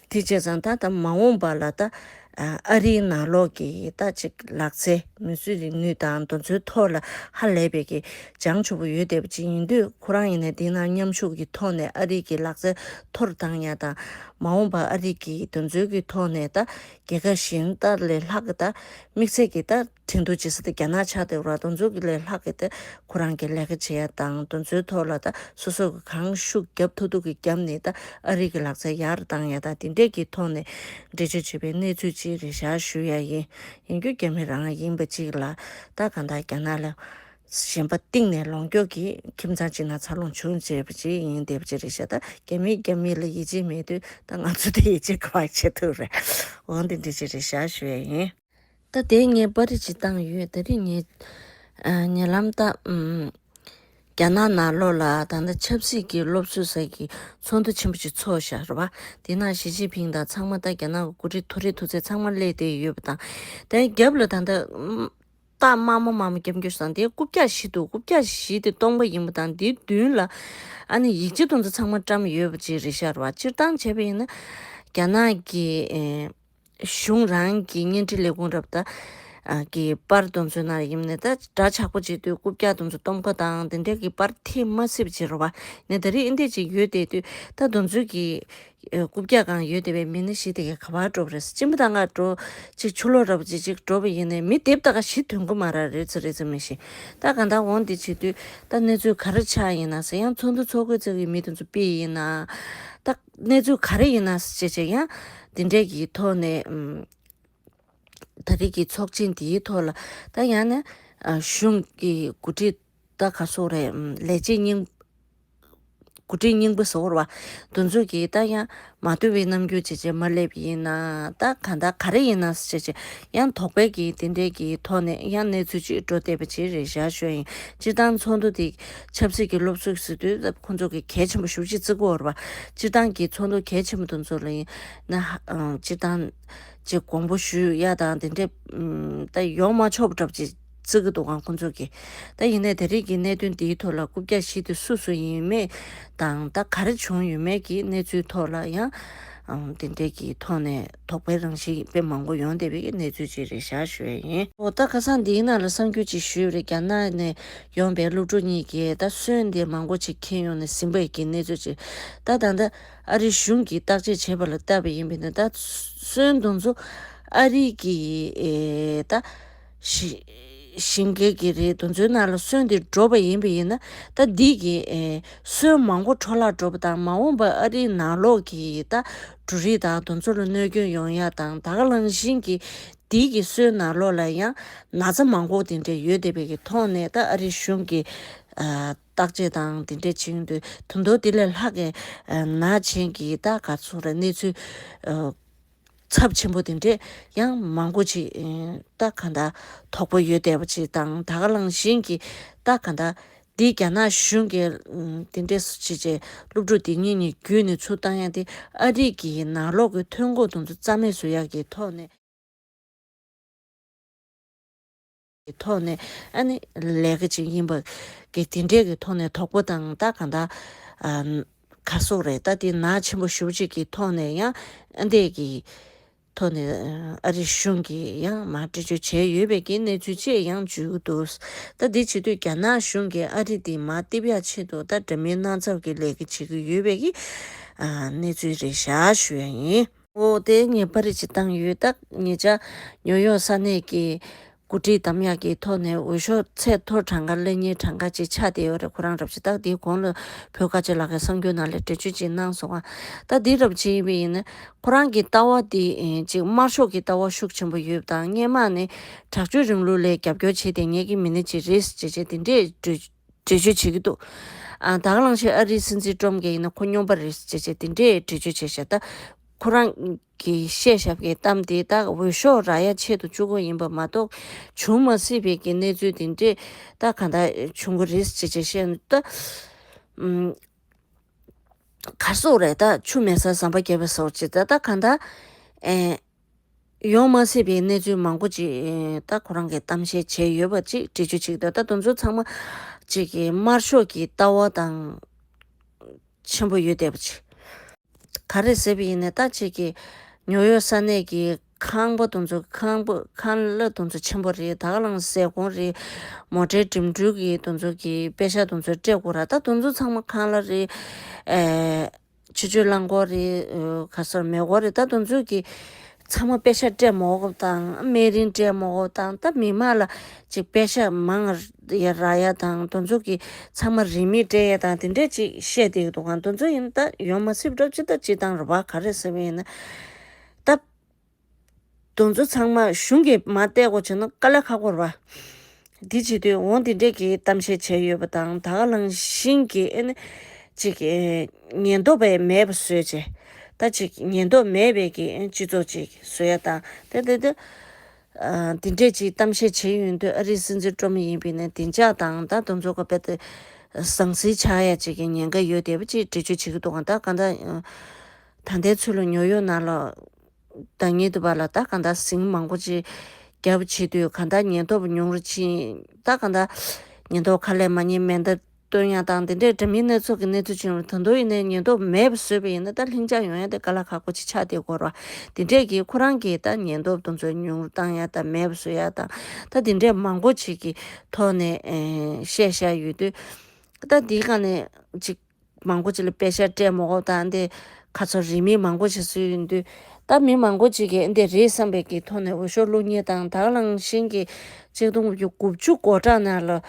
དེ་བྱས་ཙང་ད་ད་མ་འོངས་པ་ལ་ད། ཨ་རིའི་ནང་ལོགས་ཀྱི་ད་ཅིག་ལག་རྩལ་མི་ཚོའི་རིག་ནུས་དང་དེ་ཚོའི་ཐོག་ལ་ཧ་ལས་པའི་གི་བྱང་ཆུབ་པོ་ཡོད་བསྡད་པ་ཅིག་ཡིན་དུས་ཁོ་རང་ཡིན་ནའི་འདི་ནང་མཉམ་ཞུགས་ཀྱི་ཐོག་ནས་ཨ་རི་གི་ལག་རྩལ་མཐོ་རུ་བཏང་ཡ་དང་མ་འོངས་པ་ཨ་རི་གི་དེ་ཚོའི་གི་ཐོག་ནས་ད་རྒྱལ་ཁབ་གཞན་དག་ལས་ལྷག་གི་ད་དམིགས་བསལ་གྱི་ད་ཁྲིན་ཏུ་ཇི་སི་ད་རྒྱ་ནག་ཆགས་བསྡད་པ་ར་དེ་ཚོའི་གི་ལས་ལྷག་གི་ད་ཁོ་རང་གི་ལས་ཀ་བྱེད་ཡ་དང་དེ་ཚོའི་ཐོག་ལ་ད་སོ་སོ་གི་གང་ཤུགས་རྒྱབ་ཐུབ་ཐུབ་གི་རྒྱབ་ནས་ད་ཨ་རི་གི་ལག་རྩལ་ཡར་བཏང་ཡ་ད་དེ་འདྲས་གི་ཐོག་ནས། འགྲེལ་བརྗོད་བྱས་པའི་གནས་ཚུལ་ཅིག་རེད་ཤག་ཞུ་ཡ་ཡིན། ཡིན་རྒྱུ་རྒྱ་མི་རང་ཡིན་པ་ཅིག་ལ་ད་གང་ལྟར་རྒྱ་ནག་ལ་ཞེན་པ་གཏིང་ནས་ལོག་འགྱོ་གི་ཁྱིམ་ཚང་ཅིག་ནང་འཚར་ལོངས་བྱུང་བྱས་པ་ཅིག་ཡིན་བསྡད་པ་ཅིག་རེད་ཤག་ད་རྒྱ་མིས་རྒྱ་མི་ལ་ཡིད་ཆེས་མེད་དུས་ད་ང་ཚོ་དེ་ཡིད་ཆེས་ག་པར་བྱེད་ཐུབ་རེད། འོ་འདི་འདྲ་ཅིག་རེད་ཤག་ཞུ་ཡ་ཡིན། ད་དེ་ངས་པར་རིས་ཅིག་བཏང་ཡོད། ད་རིང་ངས་ཨ་ཉེ་ལམ་ད་ཨམ། རྒྱ་ནག་ནང་ལོགས་ལ་ད་ལྟ་ཆབ་སྲིད་ཀྱི་སློབ་གསོ་ཟེར་གྱི་ཚོགས་འདུ་ཆེན་པོ་ཅིག་ཚོགས་བཞག་རེད་བ། དེ་ནང་ཞི་ཅིན་ཕིང་དང་ཚང་མ་ད་རྒྱ་ནག་གི་འགོ་ཁྲིད་མཐོ་རིམ་མཐུ་ཚད་ཚང་མ་སླེབས་བསྡད་ཡོད་པ་དང་། དེ་རྒྱབ་ལ་ད་ལྟ་ཨམ་རྟགས་དམར་མོ་དམར་མོ་རྒྱབ་འགྱུར་སང་དེ་རྐུབ་བཀྱག་བཞི་འདུག་རྐུབ་བཀྱག་བཞི་དེ་སྟོང་པ་ཡིན་པ་དང་དེའི་མདུན་ལ་ཨ་ནི་ཡིག་ཆ་དེ་ཚོ་ཚང་མ་བཀྲམ་ཡོད་པ་ཅིག་རེད་ཤག་རེད་བ། སྤྱིར་བཏང་བྱས་པ་ཡིན་ན་རྒྱ་ནག་གི་ཨེ། གཞུང་རང་གི་བརྙན་འཕྲིན་ལས་ཁུངས་རབ་ད་གི་པར་དེ་ཚོའི་ནང་ཡིན་ནའི་ད་འདྲ་ཆགས་པོ་བྱེད་དུས་རྐུབ་བཀྱག་དེ་ཚོ་སྟོང་པ་དང་དེ་འདྲའི་གི་པར་ཐེབས་མ་སྲིད་པ་བྱེད་རོགས་པ་ནས་ད་རེས་ཨེ་འདྲས་ཅིག་ཡོད་བསྡད་དུས་ད་དེ་ཚོའི་གི་རྐུབ་བཀྱག་སྒང་ཡོད་བསྡད་པའི་མི་སྣ་བཞི་དེ་གས་ག་པར་འགྲོ་བ་རེད། གཅིན་པ་དང་ང་འགྲོ་ཅིག་ཕྱི་ལོགས་རབ་ཅིག་ཅིག་འགྲོ་བ་ཡིན་ནའི་མི་སྡེབ་ད་ག་ཞིག་ཐོན་གི་མ་རེད། རེད་ཚེ་རེད་ཚེ་མི་ཤེས། ད་གང་ལྟར་འོང་འདི་བྱེད་དུས་ད་གནས་ཚུལ་ག་རེ་ཆགས་ཡིན་ན་ཟེར་ཡང་ཚོགས་འདུ་ཚོགས་དགོས་ཚེ་གི་མི་དེ་ཚོ་ཕུད་ཡིན་ན་ད། གནས་ཚུལ་ག་རེ་ཡིན་ན་ཞེས་བྱས་ཡང་དེ་འདྲས་ཀྱི་ཐོག་ནས་ཨམ། ད་རེས་ཀྱི་ཚོགས་ཆེན་འདིའི་ཐོག་ལ་ད་ཡང་ནས་ཨ་གཞུང་གི་འགོ་ཁྲིད་ད་ག་སོགས་རེད་ཨམ། ལས་བྱེད་རྙིང་འགོ་ཁྲིད་རྙིང་པ་ཟེར་བ་དེ་ཚོ་གིས་ད་ཡང་མ་འདོད་པའི་རྣམ་འགྱུར་བྱས་བྱས་མ་སླེབས་ཡིན་ན་ད་ག་ད་ག་རེ་ཡིན་ན་ཞེས་བྱས་ཡང་དོགས་པའི་གི་དེ་འདྲས་ཀྱི་ཐོག་ནས་ཡང་གནས་ཚུལ་ཅིག་འགྲོ་བསྡད་པ་ཅིག་རེད་ཤག་ཞུ་ཡ་ཡིན། སྤྱིར་བཏང་ཚོགས་འདུ་དེ་ཆབ་སྲིད་ཀྱི་སློབ་གསོ་ཟེར་དུས་ཁོང་ཚོ་གི་གལ་ཆེན་པོ་ཞེ་པོ་ཅིག་བརྩི་གི་ཡོད་རེད་པ། སྤྱིར་བཏང་གི་ཚོགས་འདུ་གལ་ཆེན་པོ་དེ་ཚོ་ལ་ཡིན་ན་ཧ་ཨང་སྤྱིར་བཏང་ཅིག་དགོངས་པ་ཞུ་ཡ་དང་དེ་འདྲས་ཨམ་ད་ཡོང་མ་ཆོག་པ་འདྲ་པོ་ཅིག་བརྩི་གི་འདུག་ག་ཁོང་ཚོ་གིས། ད་ཡིན་ནའི་དེ་རིང་གི་གནད་དོན་འདིའི་ཐོག་ལ་རྐུབ་བཀྱག་བཞི་དེ་སུ་སུ་ཡིན་མེད་དང་ད་ག་རེ་བྱུང་ཡོད་མེད་ཀྱི་གནས་ཚུལ་ཐོག་ལ་ཡང་ཨང་དེ་འདྲས་ཀྱི་ཐོག་ནས་དོགས་པའི་རང་བཞིན་དཔེ་མང་པོ་ཡོང་བསྡད་པའི་གནས་ཚུལ་ཅིག་རེད་ཤག་ཞུ་ཡ་ཡིན། འོ་ད་ཁ་སང་འདིའི་ནང་ལ་གསར་འགྱུར་ཅིག་ཞུས་པ་རེད། རྒྱ་ནག་ནས་ཡོང་པའི་སློབ་ཕྲུག་གཉིས་ཀྱིས་ད་སོན་དེ་མང་པོ་ཅིག་ཁྱེར་ཡོང་ནས་ཟིན་པའི་གི་གནས་ཚུལ་ཅིག་ད་ད་ལྟ་ཨ་རི་གཞུང་གིས་བརྟག་དཔྱད་བྱས་པ་ལ་བལྟས་པ་ཡིན་པས་ན་ད་སོན་དེ་ཚོ་ཨ་རི་གི་ཨེ་ད་ཞི་ ཤིང་སྐྱེས་ཀྱི་རེད། དེ་ཚོའི་ནང་ལ་སོན་དེ་འགྲོ་བ་ཡིན་པ་ཡིན་ན། ད་འདི་གི་ཨེ་སོན་མང་པོ་འཕྲོ་བརླག་འགྲོ་བ་དང་། མ་འོངས་པ་ཨ་རིའི་ནང་ལོགས་ཀྱི་ད་འབྲུ་རིགས་དང་དེ་ཚོ་ལ་གནོད་སྐྱོན་ཡོང་ཡ་དང་། ད་ག་ནང་བཞིན་གྱི་འདི་གི་སོན་ནང་ལོགས་ལ་ཡང་ན་ཚ་མང་པོ་དེ་འདྲ་ཡོད་བསྡད་པའི་གི་ཐོག་ནས། ད་ཨ་རི་གཞུང་གི་ཨ་བརྟག་དཔྱད་དང་དེ་འདྲ་བྱེད་ཀྱི་འདུག་དུ་མདོ་དེ་ལས་ལྷག་གི་ཨ་ནག་ཅན་གྱི་ད་ག་ཚོད་རེད། གནས་ཚུལ་ཨ་ཚབས་ཆེན་པོ་དེ་འདྲས་ཡང་མང་པོ་ཅིག་ཨེ་ད་ག་འདྲ་དོགས་པ་ཡོད་བསྡད་པ་ཅིག་དང་། ད་ག་ནང་བཞིན་གྱི་ད་ག་འདྲ་འདི་རྒྱ་ནག་གཞུང་གིས་ཨམ་དེ་འདྲས་སུ་བྱས་བྱས་སློབ་ཕྲུག་དེ་གཉིས་གཉིས་བརྒྱུད་ནས་ཚུར་བཏང་ཡ་དེ། ཨ་རི་གི་ནང་ལོགས་ཀྱི་ཐོན་ཁུངས་དེ་ཚོ་རྩ་མེད་བཟོ་ཡ་གི་ཐོག་ནས། གི་ཐོག་ནས་ཨ་ནི་ལས་ཀ་ཅིག་ཡིན་པ་གི་དེ་འདྲས་ཀྱི་ཐོག་ནས་དོགས་པ་དང་། ད་ག་འདྲ་ཨ་ག་སོག་རེད། ད་དེ་ནག་ཆེན་པོ་ཞེ་པོ་ཅིག་གི་ཐོག་ནས་ཡང་ཨ་འདྲས་ཀྱི་ཐོག་ནས་ཨ་རི་གཞུང་གིས་ཡང་མར་འགྲེལ་བརྗོད་བྱས་ཡོད་པའི་གི་གནས་ཚུལ་ཅིག་ཡང་བརྗོད་ཀྱི་འདུག་ད་དེ་བྱེད་དུས་རྒྱ་ནག་གཞུང་གིས་ཨ་རི་དེ་མར་རྡིབ་ཡག་ཆེད་དུ་ད་འདྲ་མིན་སྣ་ཚོགས་ཀྱི་ལས་ཀ་བྱེད་ཀྱི་ཡོད་པའི་གི་ཨ་གནས་ཚུལ་རེད་ཤག་ཞུ་ཡ་ཡིན། འོ་དེ་ངས་པར་རིས་ཅིག་བཏང་ཡོད། ད་ཉེ་ཆར་ཉོ་ཡོག་ས་གནས་ཀྱི་འགོ་ཁྲིད་འདེམས་ཡག་གི་ཐོག་ནས་འོས་ཤོག་ཚད་མཐོ་གྲངས་ཀ་སླེབས་མཁན་གྲངས་ཀ་ཅིག་ཆགས་བསྡད་ཡོད་རེད། ཁོ་རང་རབ་ཅིག་ད་དེའི་གོང་ལ་བོད་ཁ་ཆེ་ལགས་ཀྱིས་གསར་འགྱུར་ནང་ལ་འགྲེལ་བརྗོད་ཅིག་གནང་སོང་ང་། ད་འདི་རབ་ཅིག་ཡིན་པ་ཡིན་ན། ཁོ་རང་གི་ལྟ་བ་དེ་ཨེ་ཅིག་དམར་ཤོག་གི་ལྟ་བ་ཤུགས་ཆེན་པོ་ཡོད་པ་དང་། སྔོན་མ་ནས་དྲག་སྤྱོད་རིང་ལུགས་ལ་རྒྱབ་སྐྱོར་བྱེད་བསྡད་མཁན་གྱི་མི་སྣ་ཅིག་རེད་ཅེས་བྱས་དེ་འདྲས་འགྲེལ་བརྗོད་བྱེད་ཀྱི་འདུག་ཨ་ད་ག་ནང་བཞིན་ཨ་རིའི་སྲིད་འཛིན་ཏྲོམ་གྱིས་ཡིན་ན་ཁོ་སྨྱོན་པ་རེད་ཅེས་བྱས་དེ་འདྲས་འགྲེལ་བརྗོད་བྱས་ཤག་ད་ཁོ་རང་གིས་བཤད་བཞག་པའི་གཏམ་དེ་ད་འོས་ཤོག་རག་ཡ་ཆེད་དུ་བཅུག་གི་ཡིན་པ་མ་གཏོགས། བྱུང་མ་སྲིད་པའི་གི་གནས་ཚུལ་དེ་འདྲས་ད་ག་འདྲ་བྱུང་གི་རེད་ཅེས་བྱས་བཤད་ན། ད་ཨུམ་ག་སོག་རེད། ད་ཆུ་མེད་སར་ཟམ་པ་བརྒྱབ་པ་སོགས་ཅིག་ད་ད་ག་འདྲ་ཨེ་ཡོང་མ་སྲིད་པའི་གནས་ཚུལ་མང་པོ་ཅིག་ད་ཁོ་རང་གིས་གཏམ་བཤད་བྱས་ཡོད་པ་ཅིག་འགྲེལ་བརྗོད་བྱེད་ཀྱི་འདུག་ད་དེ་ཚོ་ཚང་མ་ཅིག་གི་དམར་ཤོག་གི་ལྟ་བ་དང་ཆེན་པོ་ཡོད་བསྡད་པ་ཅིག་ག་རེ་ཟེར་བ་ཡིན་ན། ད་ཅིག་གི་ཉོ་ཡོག་ས་གནས་ཀྱི་ཁང་པ་དེ་ཚོ་ཁང་པ་ཁང་གླ་དེ་ཚོ་ཆེན་པོ་རེད། ད་ག་ལང་ཟས་གོང་རེད། མོ་ཊའི་འགྲིམ་འགྲུལ་གྱི་དེ་ཚོ་གི་པེ་ཤག་དེ་ཚོ་སྤྲད་དགོས་ར། ད་དེ་ཚོ་ཚང་མ་ཁང་གླ་རེད། ཨེ། ཆུ་སྤྱོད་རླངས་འཁོར་རེད། ཨ་ག་སོག་མེ་འཁོར་རེད། ད་དེ་ཚོ་གི་ཚང་མ་པེ་ཤག་སྤྲད་མ་དགོས་པ་དང་། སྨན་རིན་སྤྲད་མ་དགོས་པ་དང་། ད་མི་མང་ལ་ཅིག་པེ་ཤག་མང་ཡ་རག་ཡ་དང་། དེ་ཚོ་གི་ཚང་མ་རིན་མེད་སྤྲད་ཡ་དང་། དེ་འདྲས་ཅིག་བཤད་བསྡད་ཀྱི་འདུག་ག་དེ་ཚོ་ཡིན་ན་ད་ཡོང་མ་སྲིད་པ་འདྲ་པོ་ཅིག་ད་སྤྱིར་བཏང་རེད་པ། ག་རེ་ཟེར་བ་ཡིན་ན། ད་དེ་ཚོ་ཚང་མ་གཞུང་གིས་མར་སྟེར་དགོས་བྱུང་ན་དཀའ་ལས་ཁག་པོ་རེད་པ། འདི་བྱེད་དུས་འོ་འདི་འདྲས་ཀྱི་གཏམ་བཤད་བྱས་ཡོད་པ་དང་། ད་ག་ནང་བཞིན་གྱི་ཨེ་ནི་ཅིག་ཨེ་ཉེན་རྟོག་པས་མེད་པ་བཟོས་བྱས། ད་ཅིག་ཉེན་རྟོག་མེད་པའི་གི་ཨེ་སྤྱི་ཚོགས་ཅིག་བཟོ་ཡ་དང་། དེ་དེ་དེ་ཨ་འདི་འདྲས་ཅིག་གཏམ་བཤད་བྱས་ཡོང་དུས། ཨ་རིའི་སྲིད་འཛིན་ཏྲོམ་ཡིན་པ་ཡིན་ན་བདེ་འཇགས་དང་ད་དེ་ཚོ་གི་རྦད་དེ་ཟང་ཟིང་ཆགས་ཡ་ཅིག་གི་ཉེན་ཁ་ཡོད་བསྡད་པ་ཅིག་འགྲེལ་བརྗོད་བྱེད་ཀྱི་འདུག་ག་ད་ག་ད་ད་ལྟའི་ཚུལ་ལ་ཉོ་ཡོག་ནང་ལ་ཟླ་ཉིན་དུ་བ་ལ་ད་ག་འདྲ་ཟིང་མང་པོ་ཅིག་བརྒྱབ་བྱེད་དུས། ག་འདྲ་ཉེན་རྟོག་ཉུང་རུ་ཕྱིན། ད་ག་འདྲ་ཉེན་རྟོག་ཁ་ལས་མ་ཉན་མེ་མདའ་སྟོན་ཡ་དང་། དེ་འདྲའི་འདྲ་མིན་སྣ་ཚོགས་ཀྱི་གནས་ཚུལ་བྱུང་རུང་། ད་དུང་ཡིན་ནའི་ཉེན་རྟོག་མེད་པ་བཟོས་པ་ཡིན་ན་ད་ལྷིང་འཇགས་ཡོང་ཡ་དེ་དཀའ་ལས་ཁག་པོ་ཅིག་ཆགས་བསྡད་ཀྱི་ཡོད་རེད་པ། དེ་འདྲས་ཀྱི་ཁོ་རང་གིས་ད་ཉེན་རྟོག་དེ་ཚོ་ཉུང་རུ་བཏང་ཡ་དང་། མེད་པ་བཟོ་ཡ་དང་། ད་དེ་འདྲས་མང་པོ་ཅིག་གི་ཐོག་ནས་ཨེ་བཤད་བཞག་ཡོད་དུས། ད་འདིའི་སྒང་ནས་ཅིག་མང་པོ་ཅིག་ལ་པེ་ཤག་སྤྲད་མ་དགོས་པ་དང་། དེ་ག་ཚོད་རིན་མེད་མང་པོ་ཅིག་བཟོས་ཡོང་དུས། ད་མི་མང་པོ་ཅིག་གིས་འདི་རེད་བསམ་པའི་གི་ཐོག་ནས་འོས་ཤོག་བླུག་མཁན་དང་། ད་ག་ནང་བཞིན་གྱི་ཆིག་སྟོང་དགུ་བརྒྱ་དགུ་བཅུ་གོ་གྲངས་ནང་ལ་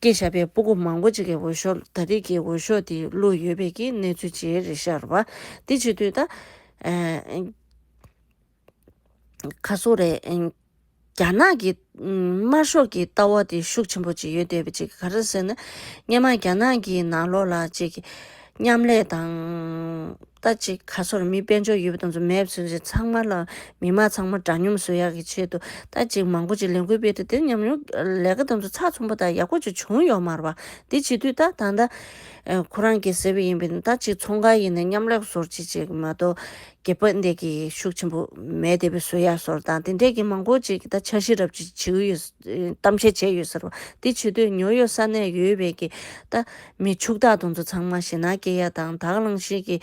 སྐྱེས་བཞག་པའི་སྤུ་གུ་མང་པོ་ཅིག་གིས་འོས་ཤོག་ད་རེས་ཀྱི་འོས་ཤོག་དེ་བླུགས་ཡོད་པའི་གི་གནས་ཚུལ་ཅིག་རེད་ཤག་རེད་པ། དེ་བྱེད་དུས་ད་ཨ་ག་སོག་རེད། རྒྱ་ནག་གི་དམར་ཤོག་གི་ལྟ་བ་དེ་ཤུགས་ཆེན་པོ་ཅིག་ཡོད་བསྡད་པ་ཅིག་ག་རེ་ཟེར་ན། སྔོན་མ་རྒྱ་ནག་གི་ནང་ལོགས་ལ་ཅིག་མཉམ་ལས་དང་། ད་ཅིག་ག་སོག་རེད། མི་དཔལ་འབྱོར་ཡོད་པ་དེ་ཚོ་མེད་པ་བཟོས་བྱས་ཚང་མ་ལ་མི་མང་ཚང་མ་འདྲ་མཉམ་བཟོ་ཡག་གི་ཆེད་དུ། ད་ཅིག་མང་པོ་ཅིག་ལས་འགུལ་སྤེལ་དུས། དེ་ཉམས་མྱོང་ལས་ཀ་དེ་ཚོ་ཚགས་ཚུད་པོ་དང་ཡག་པོ་ཅིག་བྱུང་ཡོད་མ་རེད་པ། དེ་བྱེད་དུས་ད་ད་ལྟ་ཁོ་རང་གིས་ཟེར་བ་ཡིན་པ་ཡིན་ན། ད་ཅིག་ཚོང་ཁང་ཡིན་ན་མཉམ་ལས་བཟོ་འདྲ་ཅིག་མ་གཏོགས། སྒེར་པ་འདི་གི་ཤུགས་ཆེན་པོ་མེད་བསྡད་པའི་བཟོ་ཡག་བཟོ་འདྲ་དང་། དེ་འདྲས་ཀྱི་མང་པོ་ཅིག་ད་འཆར་གཞི་རབ་ཅིག་བྱེད་ཀྱི་ཡོད། གཏམ་བཤད་བྱས་ཡོད་ཟེར་བ། དེ་བྱེད་དུས་ཉོ་ཡོག་ས་གནས་ཡོད་པའི་གི་ད་མི་ཕྱུག་བདག་དེ་ཚོ་ཚང་མ་ཞེད་སྣང་སྐྱེ་ཡ་དང་། ད་ག་ནང་བཞིན་གྱི་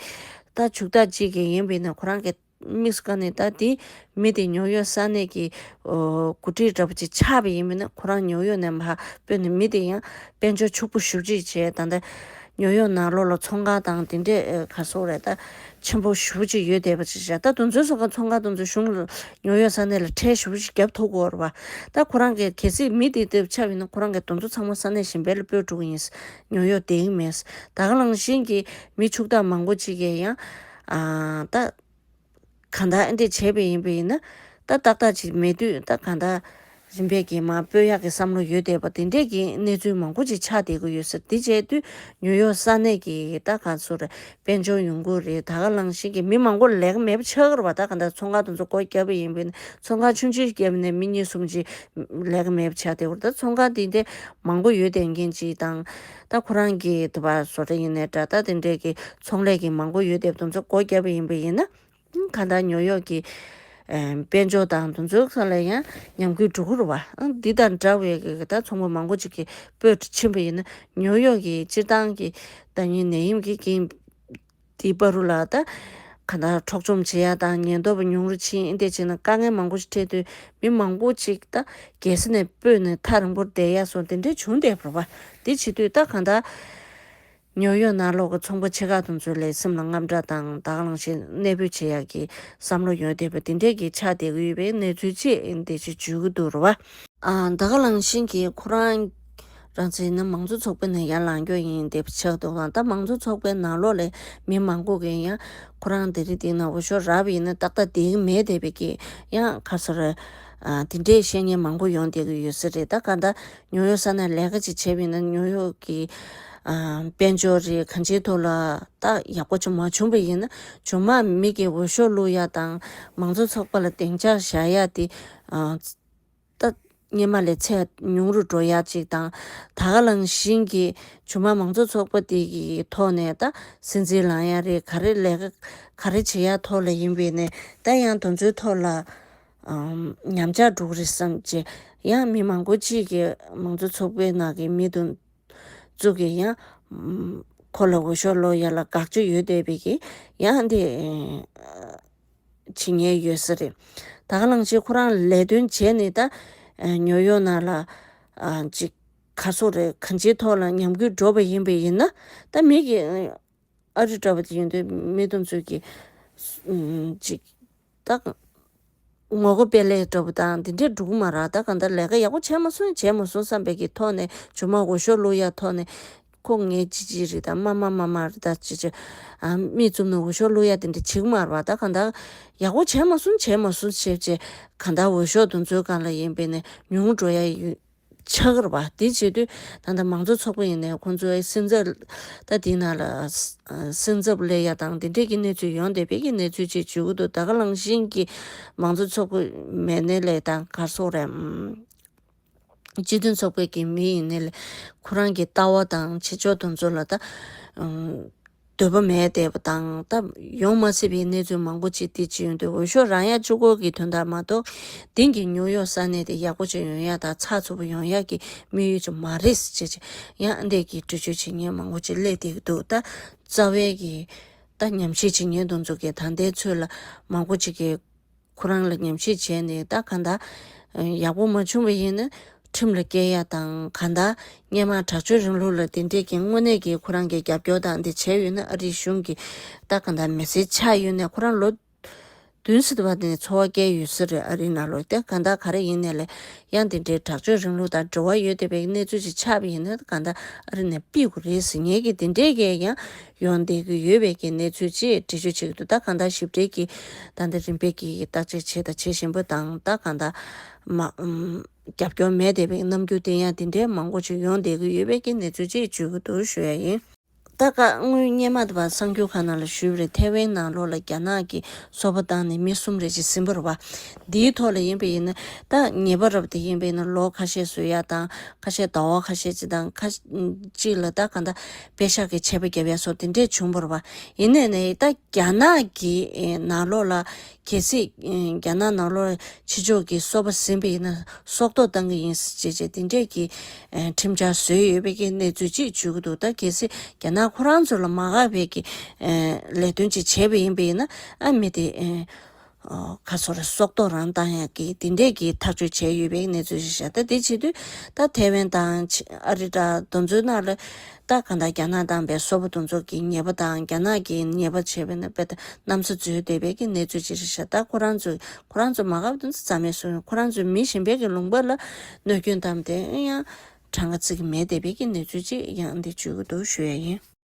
ད་ཕྱུག་བདག་ཅིག་གི་ཡིན་པ་ཡིན་ན། ཁོ་རང་གི་དམིགས་སུ་བཀར་ནས་ད་དེ་མི་དེ་ཉོ་ཡོག་ས་གནས་ཀྱི་འགོ་ཁྲིད་འདྲ་པོ་ཅིག་ཆགས་པ་ཡིན་པ་ཡིན་ན། ཁོ་རང་ཉོ་ཡོག་ནས་མར་སྤོས་ནས་མི་དེ་ཡང་དཔལ་འབྱོར་ཕྱུག་པོ་ཞེ་པོ་ཅིག་བྱས། ད་ལྟ་ ཉོ་ཡོག་ནང་ལོགས་ལ་ཚོང་ཁང་དང་དེ་འདྲས་ག་སོགས་རེད་ད། ཆེན་པོ་ཞེ་པོ་ཅིག་ཡོད་བསྡད་པ་ཅིག་བྱས། ད་དེ་ཚོའི་སོགས་ཀྱི་ཚོང་ཁང་དེ་ཚོ་གཞུང་ལ་ཉོ་ཡོག་ས་གནས་ལ་ཁྲལ་ཞེ་པོ་ཅིག་བརྒྱབ་ཐུབ་ཀྱི་ཡོད་རེད་བ། ད་ཁོ་རང་གིས་གལ་སྲིད་མི་དེ་དེ་ཆགས་ཡོད་ན་ཁོ་རང་གིས་དེ་ཚོ་ཚང་མ་ས་གནས་གཞན་པ་ལ་སྤོས་འགྲོ་གི་ཡིན། ཉོ་ཡོག་བསྡད་ཀྱི་མེད། ད་ག་ནང་བཞིན་གྱི་མི་ཕྱུག་བདག་མང་པོ་ཅིག་གིས་ཡང་ཨ་ད། གང་ལྟར་ཨེ་འདྲས་བྱས་པ་ཡིན་པ་ཡིན་ན། ད་ཏག་ཏག་ཅིག་མེད་དུས་ད་གང་ལྟར་རིམ་པས་ཀྱིས་མར་སྤོ་ཡག་གི་བསམ་བློ་ཡོད་བསྡད་པ་དེ་འདྲས་ཀྱི་གནས་ཚུལ་མང་པོ་ཅིག་ཆགས་བསྡད་ཀྱི་ཡོད་ཟེར། དེ་བྱས་དུས་ཉོ་ཡོག་ས་གནས་ཀྱི་ད་ག་ཚོད་རེད། དཔལ་འབྱོར་ཡོང་སྒོ་རེད། ད་ག་ནང་བཞིན་གྱི་མི་མང་པོ་ལས་ཀ་མེད་པ་ཆགས་ཀྱི་རེད་བ། ད་གང་ལྟར་ཚོང་ཁང་དེ་ཚོ་སྒོ་བརྒྱབ་པ་ཡིན་པ་ཡིན་ན། ཚོང་ཁང་ཆུང་ཆུང་བརྒྱབ་ནས་མི་གཉིས་གསུམ་ཅིག་ལས་ཀ་མེད་པ་ཆགས་བསྡད་ཀྱི་རེད། ད་ཚོང་ཁང་དེ་འདྲས་མང་པོ་ཡོད་བསྡད་མཁན་ཅིག་དང་། ད་ཁོ་རང་གི་དེ་བ་བཟོ་གྲྭ་ཡིན་ནའི་འདྲ། ད་དེ་འདྲས་ཀྱི་ཚོང་ལས་ཀྱི་མང་པོ་ཡོད་བསྡད་པ་དེ་ཚོ་སྒོ་བརྒྱབ་པ་ཡིན་པ་ཡིན་ན། གང་ལྟར་ཉོ་ཡོག་གི་ཨེ་དཔལ་འབྱོར་དང་དེ་ཚོའི་ཁ་ལ་ཡང་ཉམས་རྒུད་འགྲོ་གི་རེད་བ། ཨང་འདི་དང་འདྲ་བའི་གི་ད་ཚོང་པ་མང་པོ་ཅིག་གིས་སྤོས་ཕྱིན་པ་ཡིན་ན། ཉོ་ཡོག་གི་སྤྱིར་བཏང་གི་ད་ཉིན་ནད་ཡམས་ཀྱི་རྐྱེན་དེའི་བར་དུ་ལ་ད་གང་ལྟར་འཕྲོག་བཅོམ་བྱེད་ཡ་དང་ཉེན་རྟོག་པ་ཉུང་རུ་ཕྱིན། ཨེ་འདྲས་བྱས་ན་དཀའ་ངལ་མང་པོ་ཞིག་འཕྲད་དུས་མི་མང་པོ་ཅིག་ད་རྒྱལ་ས་ནས་སྤོས་ནས་ཐག་རིང་པོར་བསྡད་ཡ་སོགས་དེ་འདྲས་བྱུང་བསྡད་པ་རེད་བ། དེ་བྱེད་དུས་ད་གང་ལྟར། ཉོ་ཡོག་ནང་ལོགས་ཀྱི་ཚོང་པ་ཆེ་ཁག་དེ་ཚོ་ལ་སེམས་ལ་དངངས་སྐྲག་དང་། ད་ག་ནང་བཞིན་གནས་སྤོས་བྱེད་ཡག་གི་བསམ་བློ་ཡོད་བསྡད་པ་དེ་འདྲས་ཀྱི་ཆགས་བསྡད་ཀྱི་ཡོད་པའི་གནས་ཚུལ་ཅིག་འདི་ཅིག་བརྗོད་ཀྱི་འདུག་རེད་བ། ཨ་ད་ག་ནང་བཞིན་གྱི་ཁོ་རང་རང་ཚོ་ཡིན་ན་མང་གཙོ་ཚོགས་པའི་ནང་ཡར་ལངས་རྒྱུ་ཡིན་བསྡད་པ་ཆགས་འདུག་ག་ད་མང་གཙོ་ཚོགས་པའི་ནང་ལོགས་ལ་མི་མང་པོ་གིས་ཡང་ཁོ་རང་དེ་རིང་དེ་ན་འོས་ཤོག་རག་པ་ཡིན་ན་ཏག་ཏག་བསྡད་ཀྱི་མེད་བསྡད་པའི་གི་ཡང་ག་རེ་ཟེར། ཨ་དེ་འདྲས་བཤད་མཁན་མང་པོ་ཡོང་བསྡད་ཀྱི་ཡོད་ས་རེད། ད་ག་ད། ཉོ་ཡོག་ས་ནས་ལས་ཀ་ཅིག་བྱས་པ་ཡིན་ན་ཉོ་ཡོག་གི་ཨ་དཔལ་འབྱོར་རེད་གང་ཅིའི་ཐོག་ལ་ད་ཡག་པོ་ཅིག་མ་བྱུང་བ་ཡིན་ན། རྗེས་མ་མི་གིས་འོས་ཤོག་བླུག་ཡ་དང་མང་གཙོ་ཚོགས་པ་ལ་སྡིངས་ཆ་བཞག་ཡ་དེ་ཨ་ད་སྔོན་མ་ལས་ཚད་ཉུང་རུ་འགྲོ་ཡ་ཅིག་དང་། ད་ག་ནང་བཞིན་གྱི་རྗེས་མ་མང་གཙོ་ཚོགས་པ་དེ་གི་ཐོག་ནས་ད་སྲིད་འཛིན་ལངས་ཡ་རེད། ག་རེ་ལས་ཀ་ག་རེ་བྱེད་ཡ་ཐོག་ལ་ཡིན་པས་ནས་ད་ཡང་དེ་ཚོའི་ཐོག་ལ་ཨམ་ཉམས་ཆག་འགྲོ་གི་རེད་བསམ་བྱས། ཡང་མི་མང་པོ་ཅིག་གིས་མང་གཙོ་ཚོགས་པའི་ནང་གི་མི་དེ་ཚོ་གིས་ཡང་ཨམ་ཁོ་ལ་འོས་ཤོག་བླུག་ཡ་ལ་དགག་བྱ་ཡོད་བསྡད་པའི་གི་ཡང་འདི་བྱེད་མཁན་ཡོད་ས་རེད། ད་ག་ནང་བཞིན་ཁོ་རང་ལས་དོན་བྱས་ནས་ད་ཉོ་ཡོག་ནང་ལ་ཅིག་ག་སོགས་རེད་གང་ཅིའི་ཐོག་ལ་ཉམས་རྒུད་འགྲོ་བ་ཡིན་པ་ཡིན་ན་ད་མི་གི་ཨ་རི་འདྲ་བོ་དེ་ཡིན་དུས་མི་དེ་ཚོས་ཀྱི་ཨུམ་ཅིག་ད་ངོ་རྒོལ་སྤེལ་ལས་འདྲ་བོ་དང་དེ་འདྲས་འགྲོ་གི་མ་རེད། ད་གང་ལྟར་ལས་ཀ་ཡག་པོ་བྱས་མ་སོང་བྱས་མ་སོང་བསམ་པའི་གི་ཐོག་ནས་རྗེས་མ་འོས་ཤོག་བླུག་ཡ་ཐོག་ནས་ཁོ་ངའི་ཅི་ཅི་རེད་ད་མ་མ་མ་མ་རེད་ད་ཅི་ཅི་ཨ་མིག་བཙུམ་ནས་འོས་ཤོག་བླུག་ཡ་དེ་འདྲས་བྱེད་གི་མ་རེད་པ། ད་གང་ལྟར་ཡག་པོ་བྱས་མ་སོང་བྱས་མ་སོང་བྱས་བྱས་གང་ལྟར་འོས་ཤོག་དེ་ཚོའི་སྒང་ལ་ཡིན་པས་ནས་ཉུང་འགྲོ་ཡ་ཡོད། ཆགས་ཀྱི་རེད་པ། དེ་བྱེད་དུས་ད་ལྟ་མང་གཙོ་ཚོགས་པ་ཡིན་ནའི་ཁོང་ཚོའི་སེམས་འཚབ་ད་དེའི་ནང་ལ་སེམས་འཚབ་སླེབས་ཡ་དང་དེ་འདྲས་ཀྱི་གནས་ཚུལ་ཡོང་བསྡད་པའི་གི་གནས་ཚུལ་ཅིག་བརྗོད་ཀྱི་འདུག་ད་ག་ནང་བཞིན་གྱི་མང་གཙོ་ཚོགས་པ་མེད་ནའི་ལས་དང་ག་རེ་ཟེར་དགོས་རེད། སྤྱི་མཐུན་ཚོགས་པའི་གི་མི་ཡིན་ནའི་ལས་ཁོ་རང་གི་ལྟ་བ་དང་བྱེད་ཕྱོགས་དེ་ཚོ་ལ་ད། འདོད་པ་མེད་བསྡད་པ་དང་ད་ཡོང་མ་སྲིད་པའི་གནས་ཚུལ་མང་པོ་ཅིག་དེ་ཅི་ཡོང་དུས་འོས་ཤོག་རག་ཡ་གཅིག་པོ་གི་དོན་དག་མ་གཏོགས་དེང་གི་ཉོ་ཡོག་ས་གནས་དེ་ཡག་པོ་ཅིག་ཡོང་ཡ་དང་ཚགས་ཚུད་པོ་ཡོང་ཡ་གི་དམིགས་ཡུལ་ཅིག་མ་རེད་ཟེར་བྱས་ཅིག་ཡང་འདས་ཀྱི་འགྲེལ་བརྗོད་བྱེད་མཁན་མང་པོ་ཅིག་སླེབས་བསྡད་ཀྱི་འདུག་ད་རྩ་བའི་གི་ད་ཉམས་ཞིབ་བྱེད་མཁན་དེ་ཚོ་གི་ད་ལྟའི་ཚོད་ལ་མང་པོ་ཅིག་གི་ཁོ་རང་ལ་ཉམས་ཞིབ་བྱས་ནས་ད་གང་ལྟར་ཡག་པོ་མ་བྱུང་བ་ཡིན་ན་ཁྲིམས་ལ་བཀལ་ཡ་དང་གང་ལྟར་སྔོན་མ་དྲག་སྤྱོད་རིང་ལུགས་ལ་དེ་འདྲས་ཀྱི་དངོས་གནས་ཀྱི་ཁོ་རང་གི་རྒྱབ་སྐྱོར་དང་འདི་བྱས་ཡོད་ན་ཨ་རིའི་གཞུང་གི་ད་གང་ལྟར་མི་སེར་ཆགས་ཡོད་ན་ཁོ་རང་ལོ་བདུན་ཙམ་བར་དེ་ནས་འཚོ་བ་སྐྱེལ་ཡོད་ས་རེད། ཨ་རིའི་ནང་ལོགས་དེ་གང་ལྟར་ག་རེ་ཡིན་ནའི་ལས་ཡང་དེ་འདྲའི་དྲག་སྤྱོད་རིང་ལུགས་དང་འབྲེལ་བ་ཡོད་བསྡད་པའི་གནས་ཚུལ་ཅིག་ཆགས་པ་ཡིན་ན་གང་ལྟར་ཨ་རི་ནས་ཕུད་དགོས་རེད་ཟེར་མཁན་གྱི་དེ་འདྲས་ཀྱི་ཡང་ཡོང་བསྡད་ཀྱི་ཡོད་པའི་གི་གནས་ཚུལ་ཅིག་འགྲེལ་བརྗོད་བྱེད་ཀྱི་འདུག་ད་གང་ལྟར་ཞིབ་ཕྲའི་གི་ད་ལྟ་རིམ་པས་ཀྱི་བརྟག་དཔྱད་བྱས་དང་བྱེད་བཞིན་པ་དང་ད་གང་ལྟར་མ་ཨུམ་རྒྱབ་སྐྱོར་མེད་བསྡད་པའི་རྣམ་འགྱུར་དེ་ཡང་དེ་འདྲའི་མང་པོ་ཅིག་ཡོང་བསྡད་ཀྱི་ཡོད་པའི་གི་གནས་ཚུལ་ཅིག་བརྗོད་ཀྱི་འདུག་ཞུ་ཡ་ཡིན། ད་ཀ་དངུལ་སྔོན་མ་དེ་བ་གསར་འགྱུར་ཁག་ནང་ལ་ཞུས་པ་རེད། ཐའེ་ཝན་ནང་ལོགས་ལ་རྒྱ་ནག་གིས་སོ་པ་བཏང་ནས་མི་གསུམ་རེ་ཅིག་ཟིན་པ་རེད་བ། འདིའི་ཐོག་ལ་ཡིན་པ་ཡིན་ན་ད་ཉེས་པ་རབ་དེ་ཡིན་པ་ཡིན་ན་ལོ་ཁ་ཤས་བཟོ་ཡ་དང་ཁ་ཤས་ཟླ་བ་ཁ་ཤས་ཅིག་དང་ཁ་ཅིག་ལ་ད་གང་ལྟར་པེ་ཤག་གི་ཆད་པ་བརྒྱབ་ཡ་སོགས་དེ་འདྲས་བྱུང་བ་རེད་བ། ཡིན་ནའི་ནས་ད་རྒྱ་ནག་གི་ནང་ལོགས་ལ་གལ་སྲིད་རྒྱ་ནག་ནང་ལོགས་ཕྱི་ཕྱོགས་ཀྱི་སོ་པ་ཟིན་པ་ཡིན་ན་སྲོག་ཐོག་བཏང་གི་ཡིན་ཟེར་བྱས་བྱས་དེ་འདྲས་ཀྱི་ཁྲིམས་འཆར་བཟོས་ཡོད་པའི་གི་གནས་ཚུལ་ཅིག་བརྗོད་ཀྱི་འདུག་ད་གལ་སྲིད་རྒྱ་ནག་ཁོ་རང་ཚོ་ལ་མ་དགའ་བའི་གི་ལས་དོན་ཅིག་བྱས་པ་ཡིན་པ་ཡིན་ན་ཨ་མི་དེ་ཨེ་ ཨོ། ཁ་སོ་ར་སྲོག་ཐོག་རང་བཏང་ཡག་གི་དེ་འདྲས་ཀྱི་ཐག་གཅོད་བྱས་ཡོད་པའི་གནས་ཚུལ་ཞིག་ཤག་ད་དེ་བྱེད་དུས་ད་ཐའེ་ཝན་དང་ཨ་རི་འདྲ་དེ་ཚོའི་ནང་ལ་ད་གང་ལྟར་རྒྱ་ནག་དང་བའི་སོ་པ་དེ་ཚོ་གི་ཉེས་པ་དང་རྒྱ་ནག་གི་ཉེས་པ་བྱས་པའི་ནང་དཔེ་ད་གནམ་ས་འཛུལ་བསྡད་པའི་གི་གནས་ཚུལ་ཅིག་རེད་ཤག་ད་ཁོ་རང་ཚོ་ཁོ་རང་ཚོ་མ་དགའ་བ་དེ་ཚོ་རྩ་མེད་བཟོ་ཡོང་། ཁོ་རང་ཚོའི་མི་གཞན་པའི་གི་ལུང་པ་ལ་གནོད་སྐྱོན་བཏང་སྟེ་ཡང་གྲངས་ཀ་བརྩི་གི་མེད་བསྡད་པའི་གི་གནས་ཚུལ་ཅིག་ཡང་འདི་བརྗོད་ཀྱི་འདུག་ཞུ་ཡ་ཡིན།